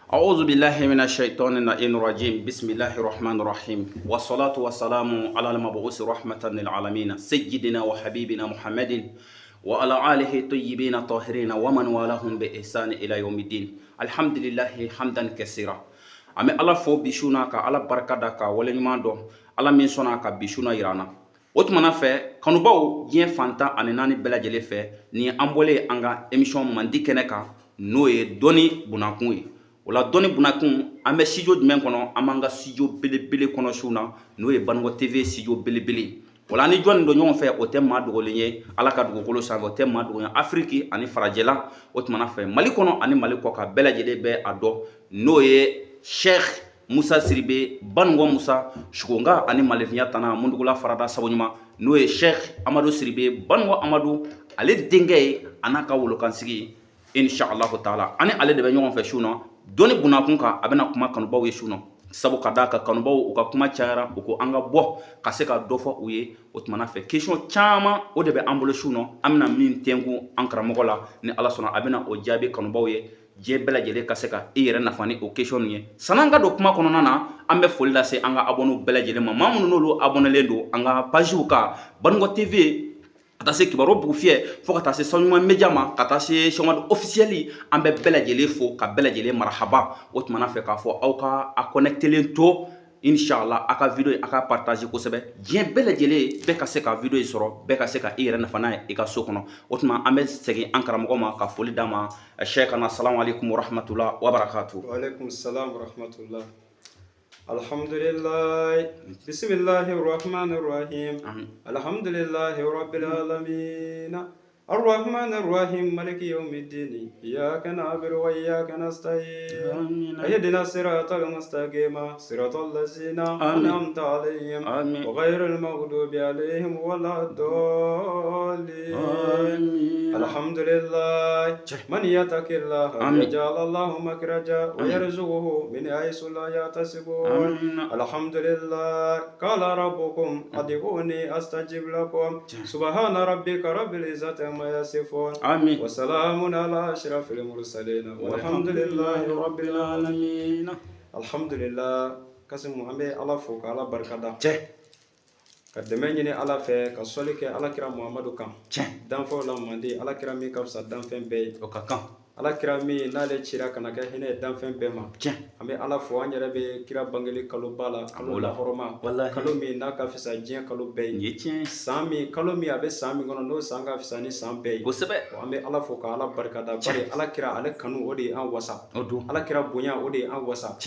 أعوذ بالله من الشيطان اللعين الرجيم. بسم الله الرحمن الرحيم، والصلاة والسلام على المبعوث رحمة للعالمين، سيدنا وحبيبنا محمد وعلى آله الطيبين الطاهرين ومن والاهم بإحسان إلى يوم الدين. الحمد لله حمدا كثيرا. An bɛ Ala fo bi su na, ka Ala barika da, ka waleɲuman dɔn, Ala min sɔnna ka bi su na yira an na. O tumana fɛ, kanubaw diɲɛ fantan ani naani bɛɛ lajɛlen fɛ, ni an bɔlen an ka émission mandi kɛnɛ kan, n'o ye dɔnni bunakun ye. O la, dɔnni bunakun, an bɛ studio jumɛn kɔnɔ? An b'an ka studio belebele kɔnɔ su na, n'o ye Banikɔ TV studio belebele. O la, ni jɔnni don ɲɔgɔn fɛ, o tɛ maa dogolen ye Ala ka dugukolo sanfɛ, o tɛ maa dogolen ye Afiriki ani farajɛla. O tumana fɛ, Mali kɔnɔ ani Mali kɔ kan, bɛɛ lajɛlen bɛ a dɔn, n'o ye Cheikh Musa Siribe, Banikɔ Musa Sugonga ani Malifinya tana Mundugula farada sabu ɲuman, n'o ye Cheikh Amadu Siribe, Banikɔ Amadu, ale denkɛ ye, a n'a ka wolokansigi, inshallah taala. Ani ale de bɛ ɲɔgɔn fɛ su na dɔnni bunakun kan. A bɛna kuma kanubaw ye su na, sabu ka d'a kan kanubaw u ka kuma cayara, u ko an ka bɔ ka se ka dɔ fɔ u ye. O tumana fɛ, question caman o de bɛ an bolo su na, an bɛna min tɛnku an karamɔgɔ la, ni Ala sɔnna, a bɛna o jaabi kanubaw ye, diɲɛ bɛɛ lajɛlen ka se ka i yɛrɛ nafa ni o question ye. San'an ka don kuma kɔnɔna na, an bɛ foli lase an ka abonnés bɛɛ lajɛlen ma, maa minnu n'olu abonnelen don an ka pagew kan, Banikɔ TV, ka taa se Kibaru Bugufiyɛ, fo ka taa se Sanuɲuman Media ma, ka taa se Sɔmadu officiel. An bɛ bɛɛ lajɛlen fo ka bɛɛ lajɛlen marahaba. O tumana fɛ, k'a fɔ aw ka a connectelen to, inshallah, a ka vidéo, a ka partage kosɛbɛ, diɲɛ bɛɛ lajɛlen bɛɛ ka se ka vidéo sɔrɔ, bɛɛ ka se ka i yɛrɛ nafa n'a ye i ka so kɔnɔ. O tuma, an bɛ segin an karamɔgɔ ma ka foli d'a ma. Cheikhana, salamu alaikum warahmatullah wabarakatuh. Wa alaikum salam wa rahmatullah. Alhamdulillah. Bismillahir Rahmanir Rahim. Alhamdulillahi Rabbil Alamin. الرحمن الرحيم، مالك يوم الدين، إياك نعبد وإياك نستعين. آمين. اهدنا الصراط المستقيم، صراط الذين آمين. أنعمت عليهم آمين. وغير المغضوب عليهم ولا الضالين. آمين. الحمد لله. من يتق الله آمين. يجعل الله مخرجا ويرزقه من حيث لا يحتسب. آمين. الحمد لله. قال ربكم ادعوني استجب لكم. سبحان ربك رب العزة عما يصفون. آمين. وسلام على أشرف المرسلين والحمد لله رب العالمين. العالمين. Alhamdulillah. Kasimu, an bɛ Ala fo ka Ala barikada, Cɛ ka dɛmɛ ɲini Ala fɛ, ka sɔli kɛ Ala kira Muhamadu kan, danfɛnw la mandi, Ala kira min ka fisa danfɛn bɛɛ ye, O ka kan. Ala kira min n'ale cira ka na kɛ hinɛ ye danfɛn bɛɛ ma. An bɛ Ala fo, an yɛrɛ bɛ kira bangeli kaloba la, kalo O la. lahɔrɔma, kalo min n'a ka fisa diɲɛ kalo bɛɛ Nin ye, ye tiɲɛ ye. San min, kalo min a bɛ san min kɔnɔ, n'o san ka fisa ni san bɛɛ ye. An bɛ Ala fo ka Ala barikada, bari Ala kira ale kanu, o de ye an wasa. O don. Ala kira bonya, o de ye an wasa.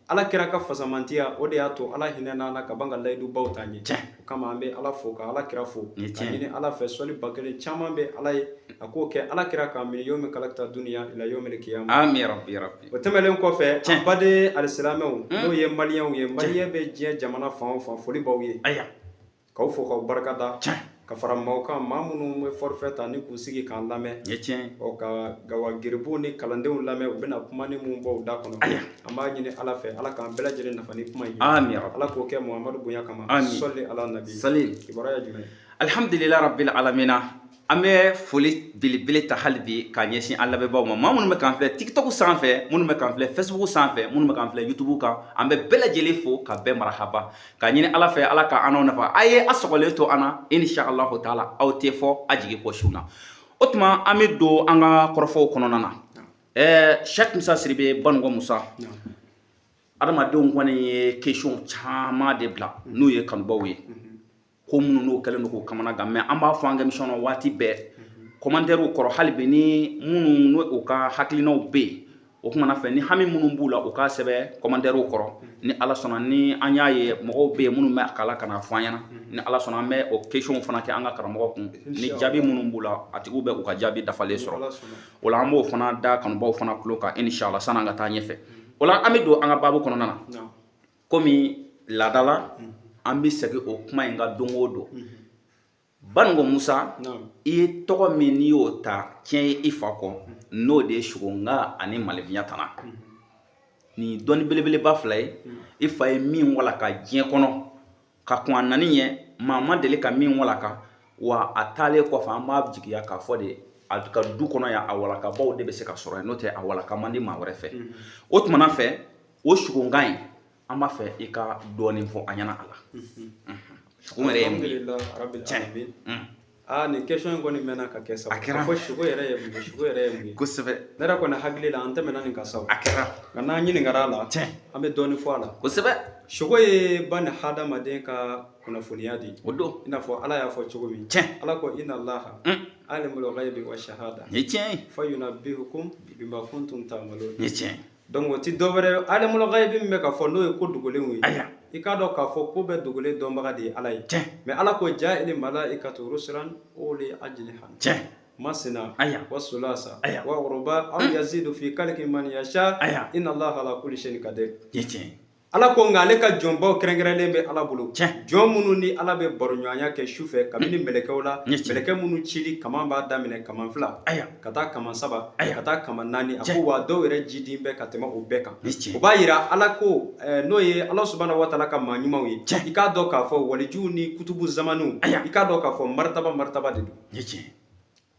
Ala kira ka fasamantiya, o de y'a to Ala hinɛ na ka ban ka layidubaw ta ɲɛ. O kama, an bɛ Ala fo ka Ala kira fo, Nin ye ka tiɲɛ ye. ɲini Ala fɛ, sɔli ba kelen caman bɛ Ala ye, a k'o kɛ Ala kira k'a minɛ yomi kalakita duniya ila yomil kiyama. Amin ya rabbi ya rabbi. O tɛmɛnen kɔfɛ, Tiɲɛ. an baden alisilamɛw, n'o ye Maliyɛnw ye, Maliyɛn bɛ diɲɛ jamana fan o fan, foli b'aw ye, k'aw fo k'aw barikada, ka fara maaw kan, maa minnu bɛ forfait ta ni k'u sigi k'an lamɛn, Nin ye tiɲɛ ye. ɔ ka gawa geribuw ni kalandenw lamɛn, u bɛna kuma ni mun bɔ u da kɔnɔ. An b'a ɲini Ala fɛ, Ala k'an bɛɛ lajɛlen nafa ni kuma in ye. Amin ya rabbi. Ala k'o kɛ Muhamadu bonya kama. Amin. Sɔli ala nabi. Salim. Kibaruya ye jumɛn ye? Alhamdulillah rabbil alamina. An bɛ foli belebele ta hali bi k'a ɲɛsin an lamɛnbaaw ma, maa minnu bɛ k'an filɛ TikTok sanfɛ, minnu bɛ k'an filɛ Facebook sanfɛ, minnu bɛ k'an filɛ YouTube kan. An bɛ bɛɛ lajɛlen fo ka bɛɛ marahaba, k'a ɲini Ala fɛ, Ala ka an n'aw nafa. A ye a sɔgɔlen to an na, insha Allahu taala, aw tɛ fɔ a jigi kɔ su na. O tuma, an bɛ don an ka kɔrɔfɔw kɔnɔna na. Cheikh Musa Siribe, Banikɔ Musa, adamadenw kɔni ye question caman de bila, n'u ye kanubaw ye, ko minnu n'o kɛlen don k'o kamana gan. Mais an b'a fɔ an ka émission na waati bɛɛ, commentaire kɔrɔ, hali bi ni minnu n'o u ka hakilinaw bɛ yen, o kumana fɛ, ni hami minnu b'u la, u k'a sɛbɛn commentaire kɔrɔ. Ni Ala sɔnna, ni an y'a ye mɔgɔw bɛ yen minnu bɛ a kala ka na fɔ an ɲɛna, ni Ala sɔnna, an bɛ o question fana kɛ an ka karamɔgɔ kun, ni jaabi minnu b'u la, a tigiw bɛ u ka jaabi dafalen sɔrɔ. Ala sɔnna. O la, an b'o fana da kanubaw fana tulo kan, inshallah. San'an ka taa ɲɛfɛ, o la, an bɛ don an ka baabu kɔnɔna na. Komi laada la, an bɛ segin o kuma in kan don o don. Banikɔ Musa, i ye tɔgɔ min n'i y'o ta tiɲɛ ye i fa kɔ, n'o de ye Sogonga ani Malifinya tana, nin dɔnni belebeleba fila ye, i fa ye min walaka diɲɛ kɔnɔ ka kɔn a nani ɲɛ, maa ma deli ka min walaka. Wa a taalen kɔfɛ, an b'a jigiya k'a fɔ de A ka du kɔnɔ yan, a walakabaw de bɛ se ka sɔrɔ yen, n'o tɛ a walaka man di maa wɛrɛ fɛ. O tumana fɛ, o sugonkan in, an b'a fɛ i ka dɔɔnin fɔ an ɲɛna a la. Sugo yɛrɛ ye mun ye? Tiɲɛ. Aa, nin question in kɔni mɛnna ka kɛ sa. A kɛra. Fɔ sugo yɛrɛ ye mun ye, sugo yɛrɛ ye mun ye? Kosɛbɛ. Ne yɛrɛ kɔni hakili la, an tɛmɛna nin kan sa. A kɛra. Nka n'an ɲininkara a la, an bɛ dɔɔnin fɔ a la. Sugo ye ba ni hadamaden ka kunnafoniya de ye. O don. I n'a fɔ Ala y'a fɔ cogo min. Ala ko inna Allaha alimul ghaibi wa shahada. Nin ye tiɲɛ ye. Fa yunabbi'ukum bima kuntum ta'malun. Nin ye tiɲɛ ye. Donc o ti dɔwɛrɛ ye, alimul ghaibi min bɛ ka fɔ, n'o ye ko dogolenw ye. Aya. I k'a dɔn k'a fɔ ko bɛɛ dogolen dɔnbaga de ye Ala ye. Mais Ala ko ja'ili malaikatu rusulan uli ajniha. Masina. Aya. Wa sulasa. Aya. Wa ruba aw yazidu fi khalqi man yasha. Aya. Inna Allaha ala kulli shay'in qadir. Nin ye tiɲɛ ye. Ala ko nka ale ka jɔnbaw kɛrɛnkɛrɛnlen bɛ Ala bolo. Jɔn minnu ni Ala bɛ baroɲɔgɔnya kɛ su fɛ kabini mɛlɛkɛw la, mɛlɛkɛ minnu cili kaman b'a daminɛ kaman 2, ka taa kaman 3, ka taa kaman 4. A ko wa dɔw yɛrɛ jiden bɛ ka tɛmɛ o bɛɛ kan. O b'a yira Ala ko n'o ye Ala subahana wa taala ka maa ɲumanw ye. I k'a dɔn k'a fɔ walijuw ni kutubu zamaniw, i k'a dɔn k'a fɔ maritaba maritaba de don.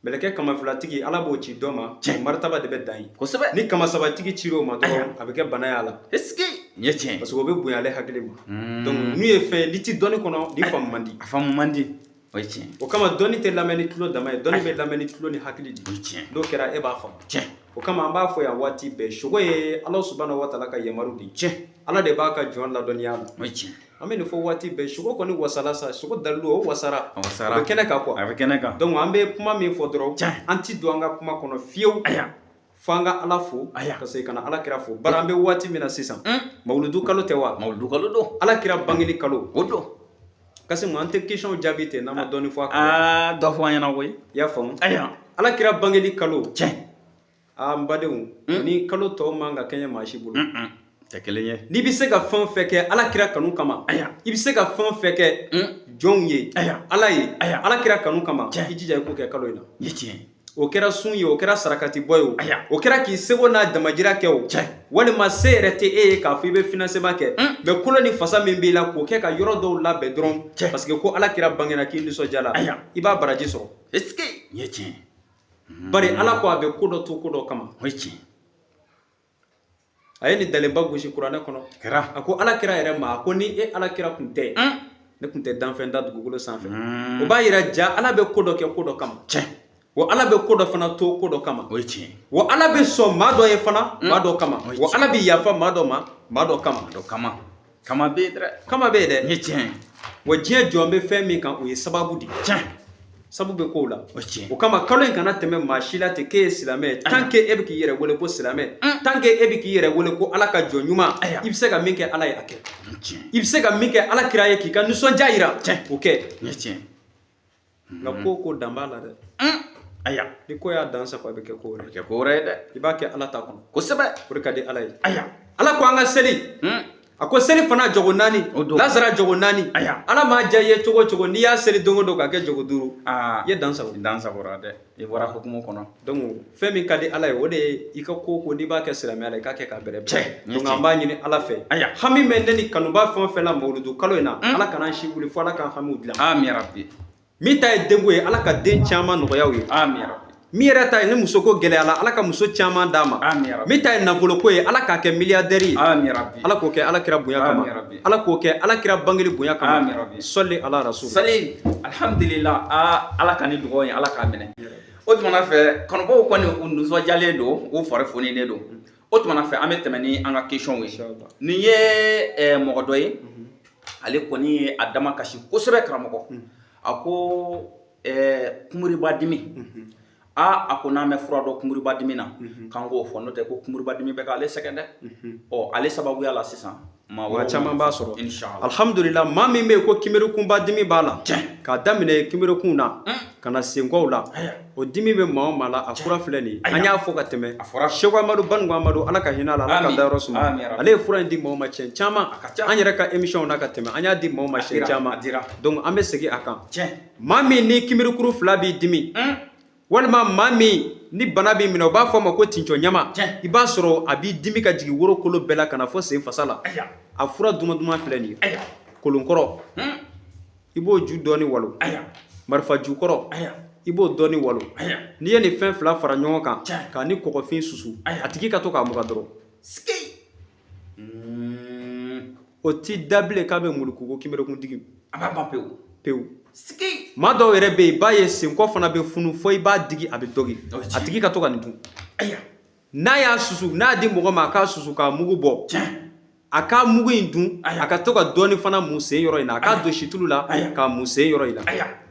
Mɛlɛkɛ kaman 2tigi, Ala b'o ci dɔ ma, o maritaba de bɛ dan yen. Ni kaman 3tigi cir'o ma dɔrɔn, a bɛ kɛ bana y'a la. Est-ce que nin ye tiɲɛ ye? Parce que o bɛ bonya ale hakili ma. Donc ninnu ye fɛn ye, n'i ti dɔnni kɔnɔ, nin faamu man di. A faamu man di. O ye tiɲɛ ye. O kama dɔnni tɛ lamɛn ni tulo dama ye, dɔnni bɛ lamɛn ni tulo ni hakili de ye. O ye tiɲɛ ye. N'o kɛra, e b'a faamu. O kama an b'a fɔ yan waati bɛɛ, sogo ye Ala subahana wa taala ka yamaru de ye. Ala de b'a ka jɔn ladɔnniya la. O ye tiɲɛ ye. An bɛ nin fɔ waati bɛɛ, sogo kɔni wasala sa, sogo dalilu o wasara. A wasara. O bɛ kɛnɛ kan quoi. A bɛ kɛnɛ kan. Donc an bɛ kuma min fɔ dɔrɔn, an ti don an ka kuma kɔnɔ fiyewu. Fo an ka Ala fo, ka segin ka na Ala kira fo. Bari an bɛ waati min na sisan, mawuludu kalo tɛ wa? Mawuludu kalo don. Ala kira bangeli kalo. O don. Kasimu, an tɛ question jaabi ten n'an ma dɔɔnin fɔ a kan. Aa, dɔ fɔ an ɲɛna koyi. I y'a faamu? Aya. Ala kira bangeli kalo. Aa, n badenw, ni kalo tɔw man ka kɛɲɛ maa si bolo. Tɛ kelen ye. N'i bɛ se ka fɛn o fɛn kɛ Ala kira kanu kama, i bɛ se ka fɛn o fɛn kɛ jɔnw ye, Ala ye, Ala kira kanu kama, i jija i k'o kɛ kalo in na. Nin ye tiɲɛ ye. O kɛra sun ye, o kɛra sarakati bɔ ye o, o kɛra k'i seko n'a damajira kɛ o, walima se yɛrɛ tɛ e ye k'a fɔ i bɛ financement kɛ, mais kolo ni fasa min b'i la k'o kɛ ka yɔrɔ dɔw labɛn dɔrɔn, parce que ko Ala kira bangena k'i nisɔndiya la, i b'a baraji sɔrɔ. Est-ce que nin ye tiɲɛ ye? Bari Ala ko a bɛ ko dɔ to ko dɔ kama. O ye tiɲɛ ye. A ye nin dalenba gosi kuranɛ kɔnɔ. Kɛra. A ko Ala kira yɛrɛ ma, a ko ni e Ala kira kun tɛ, ne kun tɛ danfɛn da dugukolo sanfɛ. O b'a yira ja Ala bɛ ko dɔ kɛ ko dɔ kama. Wa Ala bɛ ko dɔ fana to ko dɔ kama. O ye tiɲɛ ye. Wa Ala bɛ sɔn maa dɔ ye fana, maa dɔ kama. O ye Wa tiɲɛ. Ala bɛ yafa maa dɔ ma, maa dɔ kama. Maa dɔ kama. Kama bɛ yen dɛ. Kama bɛ yen dɛ. Nin ye tiɲɛ ye. Wa diɲɛ jɔn bɛ fɛn min kan, o ye sababu de ye. Sabu bɛ kow la. O ye tiɲɛ. O kama kalo in kana tɛmɛ maa si la ten k'e ye silamɛ ye. Tant que e bɛ k'i yɛrɛ wele ko silamɛ, tant que e bɛ k'i yɛrɛ wele ko Ala ka jɔn ɲuman, i bɛ se ka min kɛ Ala ye, a kɛ. Nin ye tiɲɛ. I bɛ se ka min kɛ Ala kira ye k'i ka nisɔndiya yira, o kɛ. Nin ye tiɲɛ. Nka ko o ko dan b'a la dɛ. Aya. Ni ko y'a dan sago, a bɛ kɛ ko wɛrɛ ye. A bɛ kɛ ko wɛrɛ ye dɛ. I b'a kɛ Ala ta kɔnɔ. Kosɛbɛ. O de ka di Ala ye. Aya. Ala ko an ka seli. A ko seli fana jogo 4, O don. lasara jogo 4. Aya. Ala m'a diya i ye cogo o cogo, n'i y'a seli don o don k'a kɛ jogo 5, Aa. i ye dan sago. Dan sagora dɛ. I bɔra hukumu kɔnɔ. Donc fɛn min ka di Ala ye, o de ye i ka ko o ko n'i b'a kɛ silamɛya la, i k'a kɛ k'a bɛrɛ bɛn. Cɛ, Donc an b'a ɲini Ala fɛ. Aya. Hami bɛ ne ni kanuba fɛn o fɛn la mawuludu kalo in na, Ala kana an si wuli fo Ala k'an hamiw dilan. Amin ya Rabbi. Min ta ye denko ye, Ala ka den caman nɔgɔya u ye. Amin ya Rabbi. Min yɛrɛ ta ye ni muso ko gɛlɛyara, Ala ka muso caman d'a ma. Amin ya Rabbi. Min ta ye nafolo ko ye, Ala k'a kɛ milliardaire ye. Amin ya Rabbi. Ala k'o kɛ Ala kira bonya kama. Amin ya Rabbi. Ala k'o kɛ Ala kira bangeli bonya kama. Amin ya Rabbi. Sɔli ala rasul. Sali. Alhamdulillah. Aa, Ala ka ni dugawu in, Ala k'a minɛ. O tuma fɛ, kanubaw kɔni u nisɔndiyalen don, u fari foninen don. O tuma fɛ, an bɛ tɛmɛ ni an ka question ye. Inshallah. Nin ye mɔgɔ dɔ ye, ale kɔni ye a dama kasi kosɛbɛ karamɔgɔ. A ko kunbiriba dimi. Aa, a ko n'an bɛ fura dɔn kunbiriba dimi na, k'an k'o fɔ, n'o tɛ ko kunbiriba dimi bɛ k'ale sɛgɛn dɛ. Ɔ, ale sababuya la sisan, maa Maa wɛrɛw caman b'a sɔrɔ. Inshallah. Alhamdulillah, maa min bɛ yen ko kinberekunba dimi b'a la, Tiɲɛ. k'a daminɛ kinberekun na, ka na senkɔw la, Aya. o dimi bɛ maa o maa la, a fura filɛ nin ye. An y'a fɔ ka tɛmɛ. A fɔra. Seko Amadu Banugu Amadu, Ala ka hinɛ a la, Ala ka Amin. dayɔrɔ suma. Amin ya Rabbi. Ale ye fura in di maaw ma cɛn caman. A ka ca. An yɛrɛ ka émission na ka tɛmɛ, an y'a di maaw ma A cɛn dira, caman. a dira. Donc an bɛ segin a kan. Tiɲɛ. Maa min ni kinberekuru 2 b'i dimi, walima maa min ni bana b'i minɛ, u b'a fɔ a ma ko tincɔ ɲama, Tiɲɛ. i b'a sɔrɔ a b'i dimi ka jigin woro kolo bɛɛ la ka na fɔ sen fasa la. Aya. A fura duman duman filɛ nin ye. Aya. Kolonkɔrɔ, i b'o ju dɔɔni walo. Aya. Marifa jukɔrɔ, Aya. I b'o dɔɔni walo. N'i ye nin fɛn fila fara ɲɔgɔn kan k'a ni kɔgɔfin susu, a tigi ka to k'a muga dɔrɔn, o ti da bilen k'a bɛ muluku ko kinberekun digi. A b'a ban pewu. Pewu. Maa dɔw yɛrɛ bɛ yen, i b'a ye senkɔ fana bɛ funu fo i b'a digi a bɛ dɔgi. A tigi ka to ka nin dun. N'a y'a susu, n'a di mɔgɔ ma a k'a susu k'a mugu bɔ, a k'a mugu in dun, a ka to ka dɔɔni fana mun sen yɔrɔ in na, a k'a don situlu la k'a mun sen yɔrɔ in na.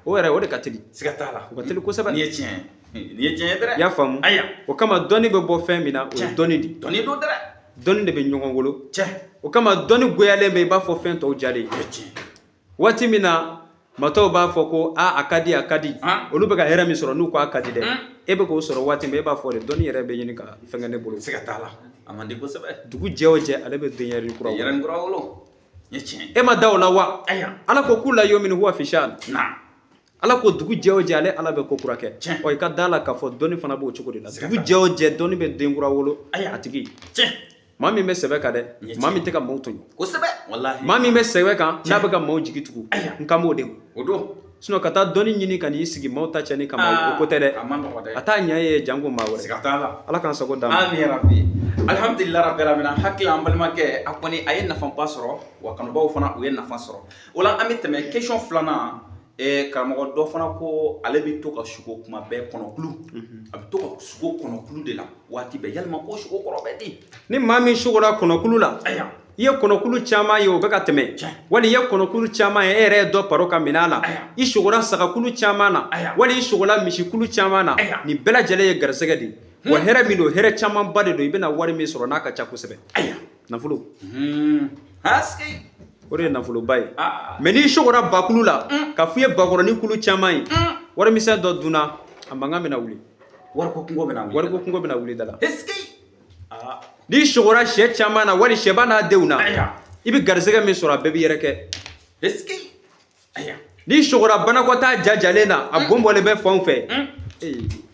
O yɛrɛ, o de ka teli. Siga t'a la. O ka teli kosɛbɛ. Nin ye tiɲɛ ye, nin ye tiɲɛ ye dɛ. I y'a faamu? O kama dɔnni bɛ bɔ fɛn min na, o ye dɔnni de. Dɔnni don dɛ. Dɔnni de bɛ ɲɔgɔn wolo. O kama dɔnni goyalen bɛ i b'a fɔ fɛn tɔw jalen. Waati min na matɔw b'a fɔ ko a ka di, a ka di, olu bɛ ka hɛrɛ min sɔrɔ, n'u ko a ka di dɛ, e bɛ k'o sɔrɔ waati min, e b'a fɔ de dɔnni yɛrɛ bɛ ɲini ka fɛn kɛ ne bolo. Siga t'a la, a man di kosɛbɛ. Dugu jɛ o jɛ, ale bɛ denyɛrɛnin kura wolo. Denyɛrɛnin kura wolo, nin ye tiɲɛ. E ma da o la wa? Ala ko kula yomin huwa fi shan. Ala ko dugu jɛ o jɛ, ale Ala bɛ ko kura kɛ. Ɔ, i ka da la k'a fɔ dɔnni fana b'o cogo de la. Dugu jɛ o jɛ, dɔnni bɛ den kura wolo a tigi. Maa min bɛ sɛbɛ kan dɛ, maa min tɛ ka maaw tɔɲɔ kosɛbɛ, walahi. Maa min bɛ sɛbɛ kan, n'a bɛ ka maaw jigi tugu, n kan b'o de ma. O don. Sinon ka taa dɔnni ɲini ka n'i sigi maaw ta cɛnni kama, o ko tɛ dɛ. A man nɔgɔ dɛ. A t'a ɲɛ ye janko maa wɛrɛ. Siga t'a la. Ala k'an sago d'an ma. Amin ya rabbi. Alhamdulillah rabbil alamin. Hakili an balimakɛ, a kɔni a ye nafaba sɔrɔ, wa kanubaw fana u ye nafa sɔrɔ. O la an bɛ tɛmɛ question filanan. Karamɔgɔ dɔ fana ko ale bɛ to ka sugo kuma bɛɛ kɔnɔkulu. A bɛ to ka sugo kɔnɔkulu de la waati bɛɛ. Yalima ko sugo kɔrɔ bɛ di? Ni maa min sugora kɔnɔkulu la, i ye kɔnɔkulu caman ye o bɛ ka tɛmɛ, wali i ye kɔnɔkulu caman ye e yɛrɛ ye dɔ paro ka minɛ a la, i sugora sagakulu caman na, wali i sugora misikulu caman na, nin bɛɛ lajɛlen ye garisɛgɛ de ye. Wa hɛrɛ min don, hɛrɛ camanba de don. I bɛna wari min sɔrɔ n'a ka ca kosɛbɛ, nafolo, o de ye nafoloba ye. Mais n'i sugora bakulu la, ka f'i ye bakɔrɔnin kulu caman ye, warimisɛn dɔ dunna, a mankan bɛna wuli. Wariko kungo bɛna wuli. Wariko kungo bɛna wuli da la. N'i sugora sɛ caman na, wali sɛba n'a denw na, i bɛ garisɛgɛ min sɔrɔ, a bɛɛ bɛ yɛrɛkɛ. N'i sugora banakɔtaa jajalen na, a bon bɔlen bɛ fanw fɛ,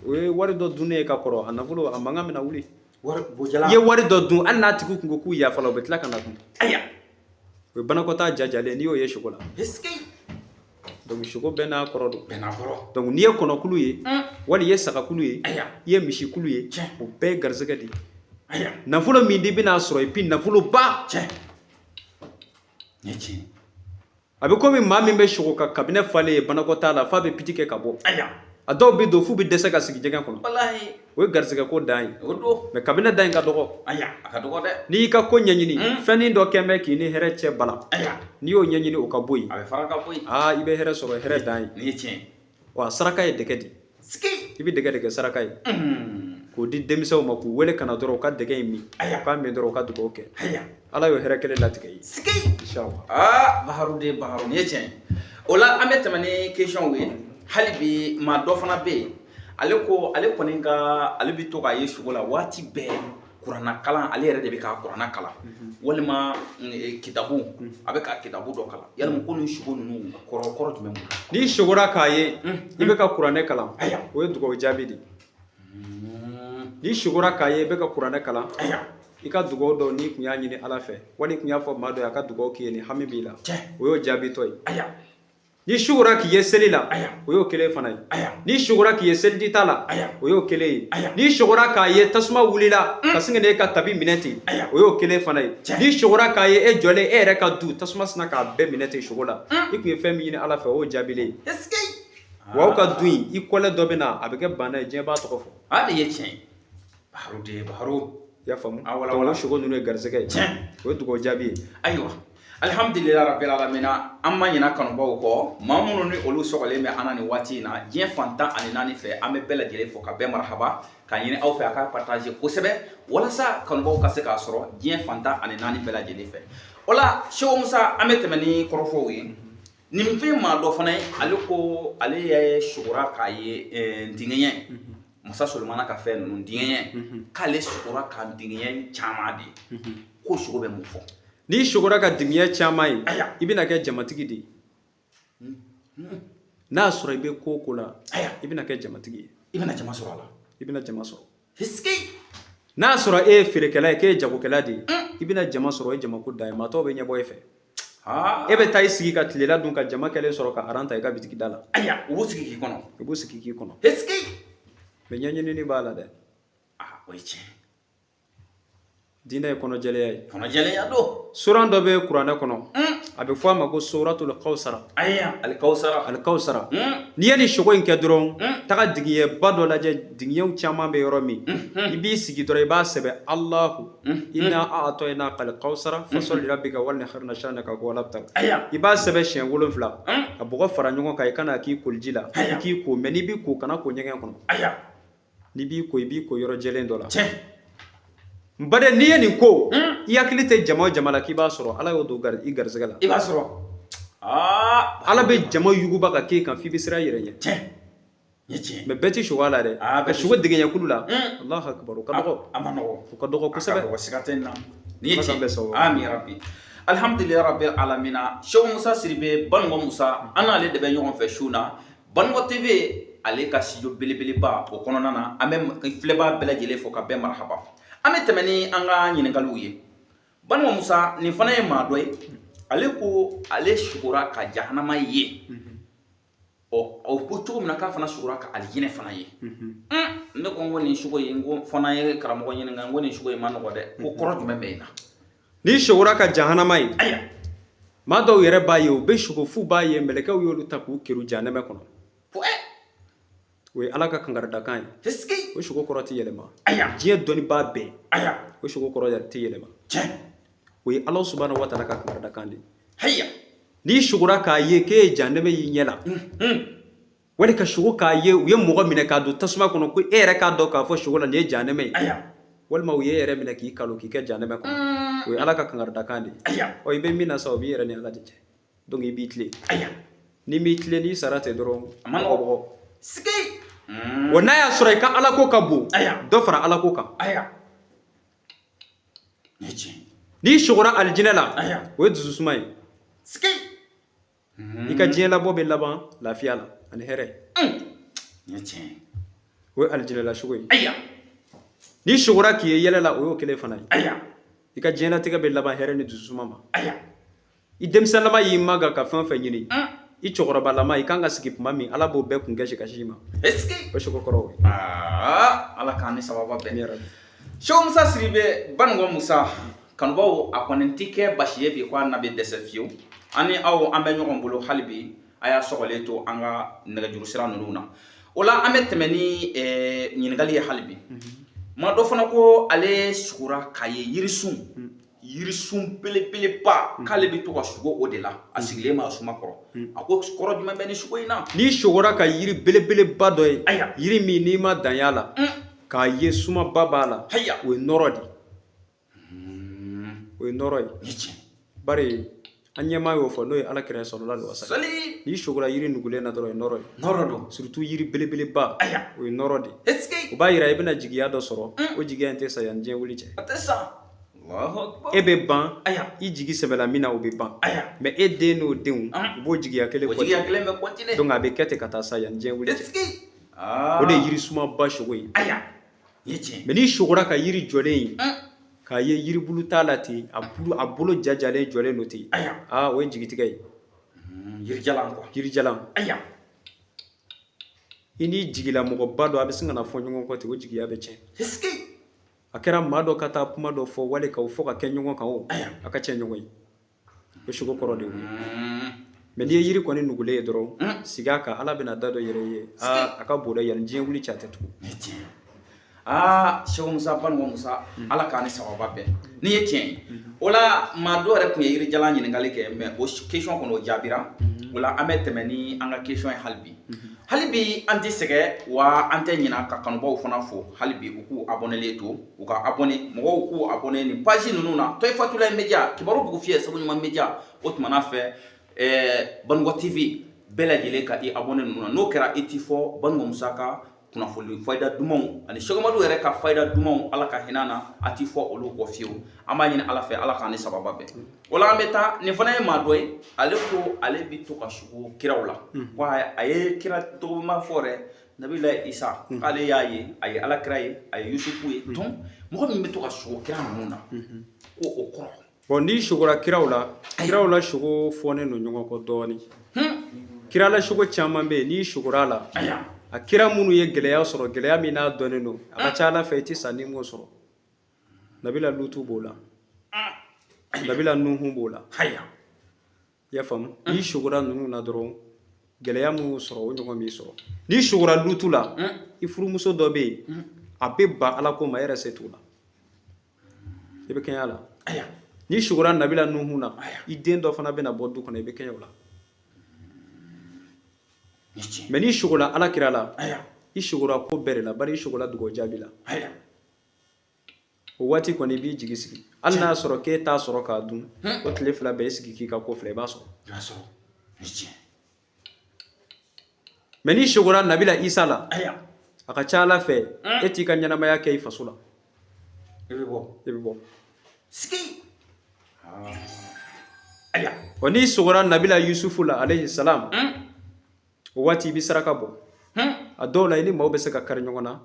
o ye wari dɔ dunnen ye ka kɔrɔ, a nafolo a mankan bɛna wuli. I ye wari dɔ dun, hali n'a tigi kun ko k'u yafala, u bɛ tila ka na kun. O ye banakɔtaa jajalen, n'i y'o ye sogo la. Donc sogo bɛɛ n'a kɔrɔ don. Donc n'i ye kɔnɔkulu ye, wali i ye sagakulu ye, i ye misikulu ye, o bɛɛ ye garisɛgɛ de ye. Nafolo min di bɛna sɔrɔ, et puis nafoloba. A bɛ komi maa min bɛ sogo ka kabinɛ falen ye banakɔtaa la, f'a bɛ piti kɛ ka bɔ. A dɔw bɛ don f'u bɛ dɛsɛ ka sigi jɛgɛn kɔnɔ. O ye garisɛgɛ ko dan ye. Mais kabinɛ dan in ka dɔgɔ. N'i y'i ka ko ɲɛɲini, fɛnnin dɔ kɛn bɛ k'i ni hɛrɛ cɛ bala, n'i y'o ɲɛɲini, o ka bɔ yen, aa, i bɛ hɛrɛ sɔrɔ, hɛrɛ dan ye. Wa saraka ye dɛgɛ di. I bɛ dɛgɛ de kɛ saraka ye k'o di denmisɛnw ma, k'u wele ka na dɔrɔn, u ka dɛgɛ in min, u k'a min dɔrɔn, u ka dugawu kɛ. Ala y'o hɛrɛ kelen latigɛ i ye. Inshallah. Aa, Baharu de Baharu, nin ye tiɲɛ. O la an bɛ tɛmɛ ni question ye. Hali bi maa dɔ fana bɛ yen, ale ko ale kɔni ka ale bɛ to k'a ye sugo la waati bɛɛ, kuranna kalan, ale yɛrɛ de bɛ ka kuranna kalan, walima kitabu, a bɛ ka kitabu dɔ kalan. Yalima ko nin sugo ninnu kɔrɔ jumɛn b'u la? N'i sugora k'a ye i bɛ ka kuranɛ kalan, o ye dugawu jaabi de ye. N'i sugora k'a ye i bɛ ka kuranɛ kalan, i ka dugawu dɔw n'i kun y'a ɲini Ala fɛ, wali i kun y'a fɔ maa dɔ ye a ka dugawu k'i ye, ni hami b'i la, o y'o jaabi tɔ ye. N'i sugora k'i ye seli la, o y'o kelen fana ye. N'i sugora k'i ye seliji ta la, o y'o kelen ye. N'i sugora k'a ye tasuma wulila ka sin ka e ka tabi minɛ ten, o y'o kelen fana ye. N'i sugora k'a ye e jɔlen e yɛrɛ ka du, tasuma sina k'a bɛɛ minɛ ten sugo la, i kun ye fɛn min ɲini Ala fɛ, o y'o jaabilen ye. Wa aw ka du in, i kɔlɛ dɔ bɛ na, a bɛ kɛ bana ye, diɲɛ b'a tɔgɔ fɔ. A de ye tiɲɛ ye, Baharu de Baharu. I y'a faamu? O sogo ninnu ye garisɛgɛ ye, o ye dugawu jaabi ye. Ayiwa, alhamdulillah rabbil alamina. An ma ɲina kanubaw kɔ, maa minnu ni olu sɔgɔlen bɛ an na nin waati in na diɲɛ fan 14 fɛ, an bɛ bɛɛ lajɛlen fo ka bɛɛ marahaba, k'a ɲini aw fɛ a ka partager kosɛbɛ walasa kanubaw ka se k'a sɔrɔ diɲɛ fan 14 bɛɛ lajɛlen fɛ. O la Seko Musa, an bɛ tɛmɛ ni kɔrɔfɔw ye. Nin fɛn maa dɔ fana ye, ale ko ale ye sugora k'a ye ntiŋɛɲɛ, Masa Solomana ka fɛn ninnu ntiŋɛɲɛ, k'ale sugora ka ntiŋɛɲɛ caman de ye, ko sogo bɛ mun fɔ? N'i sugora ka dimiya caman ye, i bɛna kɛ jamatigi de ye. N'a y'a sɔrɔ i bɛ ko o ko la, i bɛna kɛ jamatigi ye. I bɛna jama sɔrɔ a la. I bɛna jama sɔrɔ. N'a y'a sɔrɔ e ye feerekɛla ye, k'e ye jagokɛla de ye, i bɛna jama sɔrɔ, o ye jamako dan ye, maa tɔw bɛ ɲɛbɔ e fɛ. E bɛ taa i sigi ka tilela dun ka jama kɛlen sɔrɔ ka aran ta i ka bitigi da la. Ayiwa, u b'u sigi k'i kɔnɔ. U b'u sigi k'i kɔnɔ. Est-ce que mais ɲɛɲinini b'a la dɛ. O ye tiɲɛ. Diinɛ ye kɔnɔjɛlenya ye. Kɔnɔjɛlenya don. Suran dɔ bɛ kuranɛ kɔnɔ, a bɛ fɔ a ma ko suratul kawsara. Ayiwa, alikawsara. Alikawsara. N'i ye nin sogo in kɛ dɔrɔn, taga digiɲɛba dɔ lajɛ, digiɲɛw caman bɛ yɔrɔ min, i b'i sigi dɔrɔn i b'a sɛbɛn Alahu inna a'tayna kal kawsara fasalli rabbika wanhar shanaka huwal abtar. I b'a sɛbɛn siɲɛ 7, ka bɔgɔ fara ɲɔgɔn kan, i kana k'i koliji la, i k'i ko, mais n'i b'i ko kana ko ɲɛgɛn kɔnɔ. N'i b'i ko, i b'i ko yɔrɔ jɛlen dɔ la. N baden, n'i ye nin ko, i hakili tɛ jama o jama la k'i b'a sɔrɔ, Ala y'o don i garisɛgɛ la. I b'a sɔrɔ. Ala bɛ jama yuguba ka k'e kan f'i bɛ siran i yɛrɛ ɲɛ. Tiɲɛ. Mais bɛɛ tɛ sogo a la dɛ. Ka sogo degeyɛnkulu la. Alahu akibaru, o ka dɔgɔ. A ma nɔgɔ. O ka dɔgɔ kosɛbɛ. A ka dɔgɔ, siga tɛ nin na. Nin ye tiɲɛ. Ami rabi. Alhamdulilayi rabbil alamina. Sɛku Musa Sidibe, Banikɔ Musa, an n'ale de bɛ ɲɔgɔn fɛ su na. Banikɔ TV, ale ka studio belebeleba o kɔnɔna na, an bɛ filɛbaa bɛɛ lajɛlen fo ka bɛɛ marahaba. An bɛ tɛmɛ ni an ka ɲininkaliw ye. Banikɔ Musa, nin fana ye maa dɔ ye, ale ko ale sugora ka jahanama ye. Ɔ, o ko cogo min na k'a fana sugora ka alijinɛ fana ye. Ne ko n ko nin sugo in, n ko fana ye karamɔgɔ ɲininka, n ko nin sugo in ma nɔgɔ dɛ. Ko kɔrɔ jumɛn bɛ yen na? N'i sugora ka jahanama ye, ayiwa, maa dɔw yɛrɛ b'a ye, u bɛ sugo f'u b'a ye, mɛlɛkɛw y'olu ta k'u keru jahanama kɔnɔ. O ye Ala ka kankaridakan ye. O sogo kɔrɔ tɛ yɛlɛma. Diɲɛ dɔnnibaa bɛɛ. O sogo kɔrɔ yɛrɛ tɛ yɛlɛma. O ye Ala subahana wa taala ka kankaridakan de ye. N'i sugora k'a ye k'e ye jahanama y'i ɲɛ la, wali ka sogo k'a ye u ye mɔgɔ minɛ k'a don tasuma kɔnɔ ko e yɛrɛ k'a dɔn k'a fɔ sogo la nin ye jahanama ye, walima u ye e yɛrɛ minɛ k'i kalo k'i kɛ jahanama kɔnɔ, o ye Ala ka kankaridakan de ye. Ɔ, i bɛ min na sa, o b'i yɛrɛ ni Ala de cɛ. Donc i b'i tilen. N'i m'i tilen, n'i sara ten dɔrɔn, a ma nɔgɔ. Sigi. Wa n'a y'a sɔrɔ i ka Ala ko ka bon, dɔ fara Ala ko kan. N'i sogora alijinɛ la, o ye dususuma ye. I ka diɲɛ labɔ bɛ laban lafiya la ani hɛrɛ. O ye alijinɛ la sogo ye. N'i sogora k'i ye yɛlɛ la, o y'o kelen fana ye. I ka diɲɛlatigɛ bɛ laban hɛrɛ ni dususuma ma. I denmisɛnlama y'i maga ka fɛn o fɛn ɲini, i cɛkɔrɔbalama i kan ka sigi tuma min, Ala b'o bɛɛ kun kɛ ka si ma. O sogo kɔrɔ ye. Ala k'an ni sababa bɛn. Sɛku Musa Sidibe, Banikɔ Musa, kanubaw, a kɔni tɛ kɛ basi ye bi ko a na bɛ dɛsɛ fiyewu. An ni aw, an bɛ ɲɔgɔn bolo hali bi, a y'a sɔgɔlen to an ka nɛgɛjuru sira ninnu na. O la an bɛ tɛmɛ ni ɲininkali ye hali bi. Maa dɔ fana ko ale sugora k'a ye yirisun. Yirisun belebeleba, k'ale bɛ to ka sugo o de la, a sigilen b'a suma kɔrɔ. A ko kɔrɔ jumɛn bɛ nin sugo in na? N'i sugora ka yiri belebeleba dɔ ye, yiri min n'i ma dan y'a la, k'a ye sumaba b'a la, o ye nɔrɔ de ye. O ye nɔrɔ ye. Bari an ɲɛmaa y'o fɔ, n'o ye Ala kira sallallahu alaihi wa sallam. N'i sugora yiri nugulen na dɔrɔn, o ye nɔrɔ ye. Nɔrɔ don. Surtout yiri belebeleba, o ye nɔrɔ de ye. O b'a yira i bɛna jigiya dɔ sɔrɔ, o jigiya in tɛ sa yanni diɲɛ wuli cɛ. A tɛ sa. E bɛ ban, i jigi sɛbɛla min na, o bɛ ban. Mais e den n'o denw, u b'o jigiya kelen continuer. Donc a bɛ kɛ ten ka taa sa yanni diɲɛ wuli cɛ. O de ye yirisumaba sogo ye. Mais n'i sogora ka yiri jɔlen ye, k'a ye yiribulu t'a la ten, a bolo jajalen jɔlen don ten, o ye jigitigɛ ye. Yirijalan quoi. Yirijalan. I n'i jigilamɔgɔba dɔ, a bɛ sin ka na fɔ ɲɔgɔn kɔ ten, o jigiya bɛ tiɲɛ. A kɛra maa dɔ ka taa kuma dɔ fɔ wali k'o fɔ ka kɛ ɲɔgɔn kan, o a ka cɛ ɲɔgɔn ye. O sogo kɔrɔ de y'o ye. Mais n'i ye yiri kɔni nugulen ye dɔrɔn, sigi a kan, Ala bɛna da dɔ yɛrɛ ye. A ka bon dɛ, yanni diɲɛ wuli cɛ a tɛ tugun. Sɛku Musa, Banikɔ Musa, Ala k'an ni sababa bɛn. N'i ye tiɲɛ ye. O la maa dɔw yɛrɛ tun ye yirijalan ɲininkali kɛ, mais o question kɔni o jaabira. O la an bɛ tɛmɛ ni an ka question ye hali bi. Hali bi an tɛ sɛgɛn wa an tɛ ɲina ka kanubaw fana fo hali bi, u k'u abonné to, u ka abonné, mɔgɔw k'u abonné nin page ninnu na. Toyifatulayi Media, Kibaru Bugu Fiyɛ, Segu Ɲuman Media, o tuma fɛ Banikɔ TV bɛɛ lajɛlen ka i abonné ninnu na. N'o kɛra i ti fɔ Banikɔ Musa ka kunnafoni fayida dumanw ani Sɛku yɛrɛ ka fayida dumanw, Ala ka hinɛ na, a ti fɔ olu kɔ fiyewu. An b'a ɲini Ala fɛ, Ala k'an ni sababa bɛn. O la an bɛ taa, nin fana ye maa dɔ ye, ale ko ale bɛ to ka sugo kiraw la. Ko a ye kira tɔgɔma fɔ dɛ, Nabila Isa, k'ale y'a ye, a ye Ala kira ye, a ye Yusufu ye. Donc mɔgɔ min bɛ to ka sugo kira ninnu na, ko o kɔrɔ. Bon, n'i sogora kiraw la, kiraw la sogo fɔnen don ɲɔgɔn kɔ dɔɔnin. Kira la sogo caman bɛ yen, n'i sogora a la, a kira minnu ye gɛlɛya sɔrɔ, gɛlɛya min n'a dɔnnen don, a ka ca Ala fɛ i tɛ sa n'i m'o sɔrɔ. Nabila Lutu b'o la, Nabila Nuhu b'o la. I y'a faamu? N'i sogora ninnu na dɔrɔn, gɛlɛya minnu sɔrɔ, o ɲɔgɔn b'i sɔrɔ. N'i sogora Lutu la, i furumuso dɔ bɛ yen, a bɛ ban Ala ko ma, e yɛrɛ se t'o la, i bɛ kɛɲɛ a la. N'i sogora Nabila Nuhu na, i den dɔ fana bɛna bɔ du kɔnɔ, i bɛ kɛɲɛ o la. Mais n'i sogola Ala kira la, i sogora ko bɛɛ de la, bari i sogola dugawu jaabi la. O waati kɔni i b'i jigi sigi, hali n'a y'a sɔrɔ k'e t'a sɔrɔ k'a dun, o tile fila bɛɛ i sigi k'i ka ko filɛ, i b'a sɔrɔ. Mais n'i sogora Nabila Isa la, a ka ca Ala fɛ e t'i ka ɲɛnamaya kɛ i faso la, i bɛ bɔ. I bɛ bɔ. Sigi. Wa n'i sogora Nabila Yusufu la, alayhi salam, o waati i bɛ saraka bɔ. A dɔw la, i ni maaw bɛ se ka kari ɲɔgɔn na,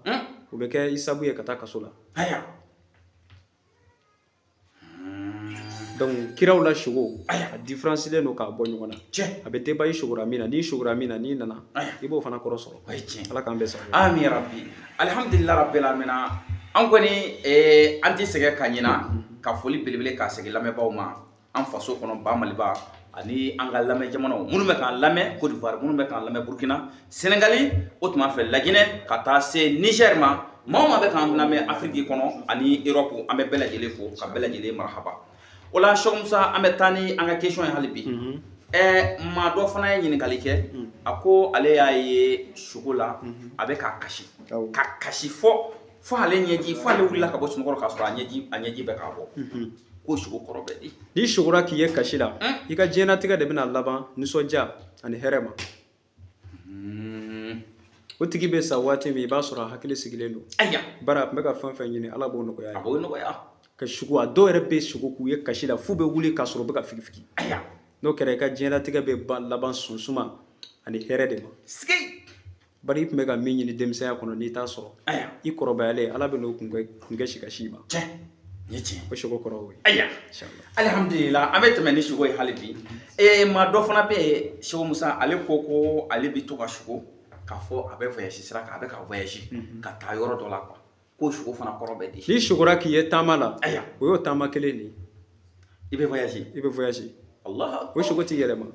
o bɛ kɛ i sabu ye ka taa kaso la. Donc kiraw la sogo, a différencier don k'a bɔ ɲɔgɔn na. A bɛ débat i sogora min na, n'i sogora min na, n'i nana, i b'o fana kɔrɔ sɔrɔ. Ala k'an bɛɛ sago. Amin ya rabbi. Alhamdulillah rabbil alamin. An kɔni an tɛ sɛgɛn ka ɲina ka foli belebele k'a segin lamɛnbaaw ma, an faso kɔnɔ ba Maliba ani an ka lamɛn jamanaw minnu bɛ k'an lamɛn Côte d'Ivoire, minnu bɛ k'an lamɛn Burkina, Sénégali, o tuma fɛ Laginɛ, ka taa se Niger ma, maa o maa bɛ k'an lamɛn Afrique kɔnɔ ani Europe, an bɛ bɛɛ lajɛlen fo ka bɛɛ lajɛlen marahaba. O la Cheikh Musa, an bɛ taa ni an ka question ye hali bi. Maa dɔ fana ye ɲininkali kɛ, a ko ale y'a ye sogo la, a bɛ k'a kasi, ka kasi fo ale ɲɛji, fo ale wulila ka bɔ sunɔgɔ k'a sɔrɔ a ɲɛji bɛ k'a bɔ. Ko sogo kɔrɔ bɛ di? N'i sogora k'i ye kasi la, i ka diɲɛlatigɛ de bɛna laban nisɔndiya ani hɛrɛ ma. O tigi bɛ sa waati min, i b'a sɔrɔ a hakili sigilen don. Bari a tun bɛ ka fɛn fɛn ɲini, Ala b'o nɔgɔya. A b'o nɔgɔya. Ka sugo, a dɔw yɛrɛ bɛ sogo k'u ye kasi la f'u bɛ wuli k'a sɔrɔ u bɛ ka figifigi. N'o kɛra, i ka diɲɛlatigɛ bɛ laban sunsuma ani hɛrɛ de ma. Bari i tun bɛ ka min ɲini denmisɛnya kɔnɔ, n'i t'a sɔrɔ, i kɔrɔbayalen, Ala bɛ n'o kunkɛ si ka si ma. O sogo kɔrɔ o ye. Alhamdulillah, an bɛ tɛmɛ ni sogo ye hali bi. Maa dɔ fana bɛ yen, Cheikh Musa, ale ko ko ale bɛ to ka sogo k'a fɔ a bɛ voyage sira kan, a bɛ ka voyage ka taa yɔrɔ dɔ la quoi. Ko sogo fana kɔrɔ bɛ di? N'i sogora k'i ye taama la, o y'o taama kelen de ye. I bɛ voyage. I bɛ voyage. Allah. O sogo t'i yɛlɛma.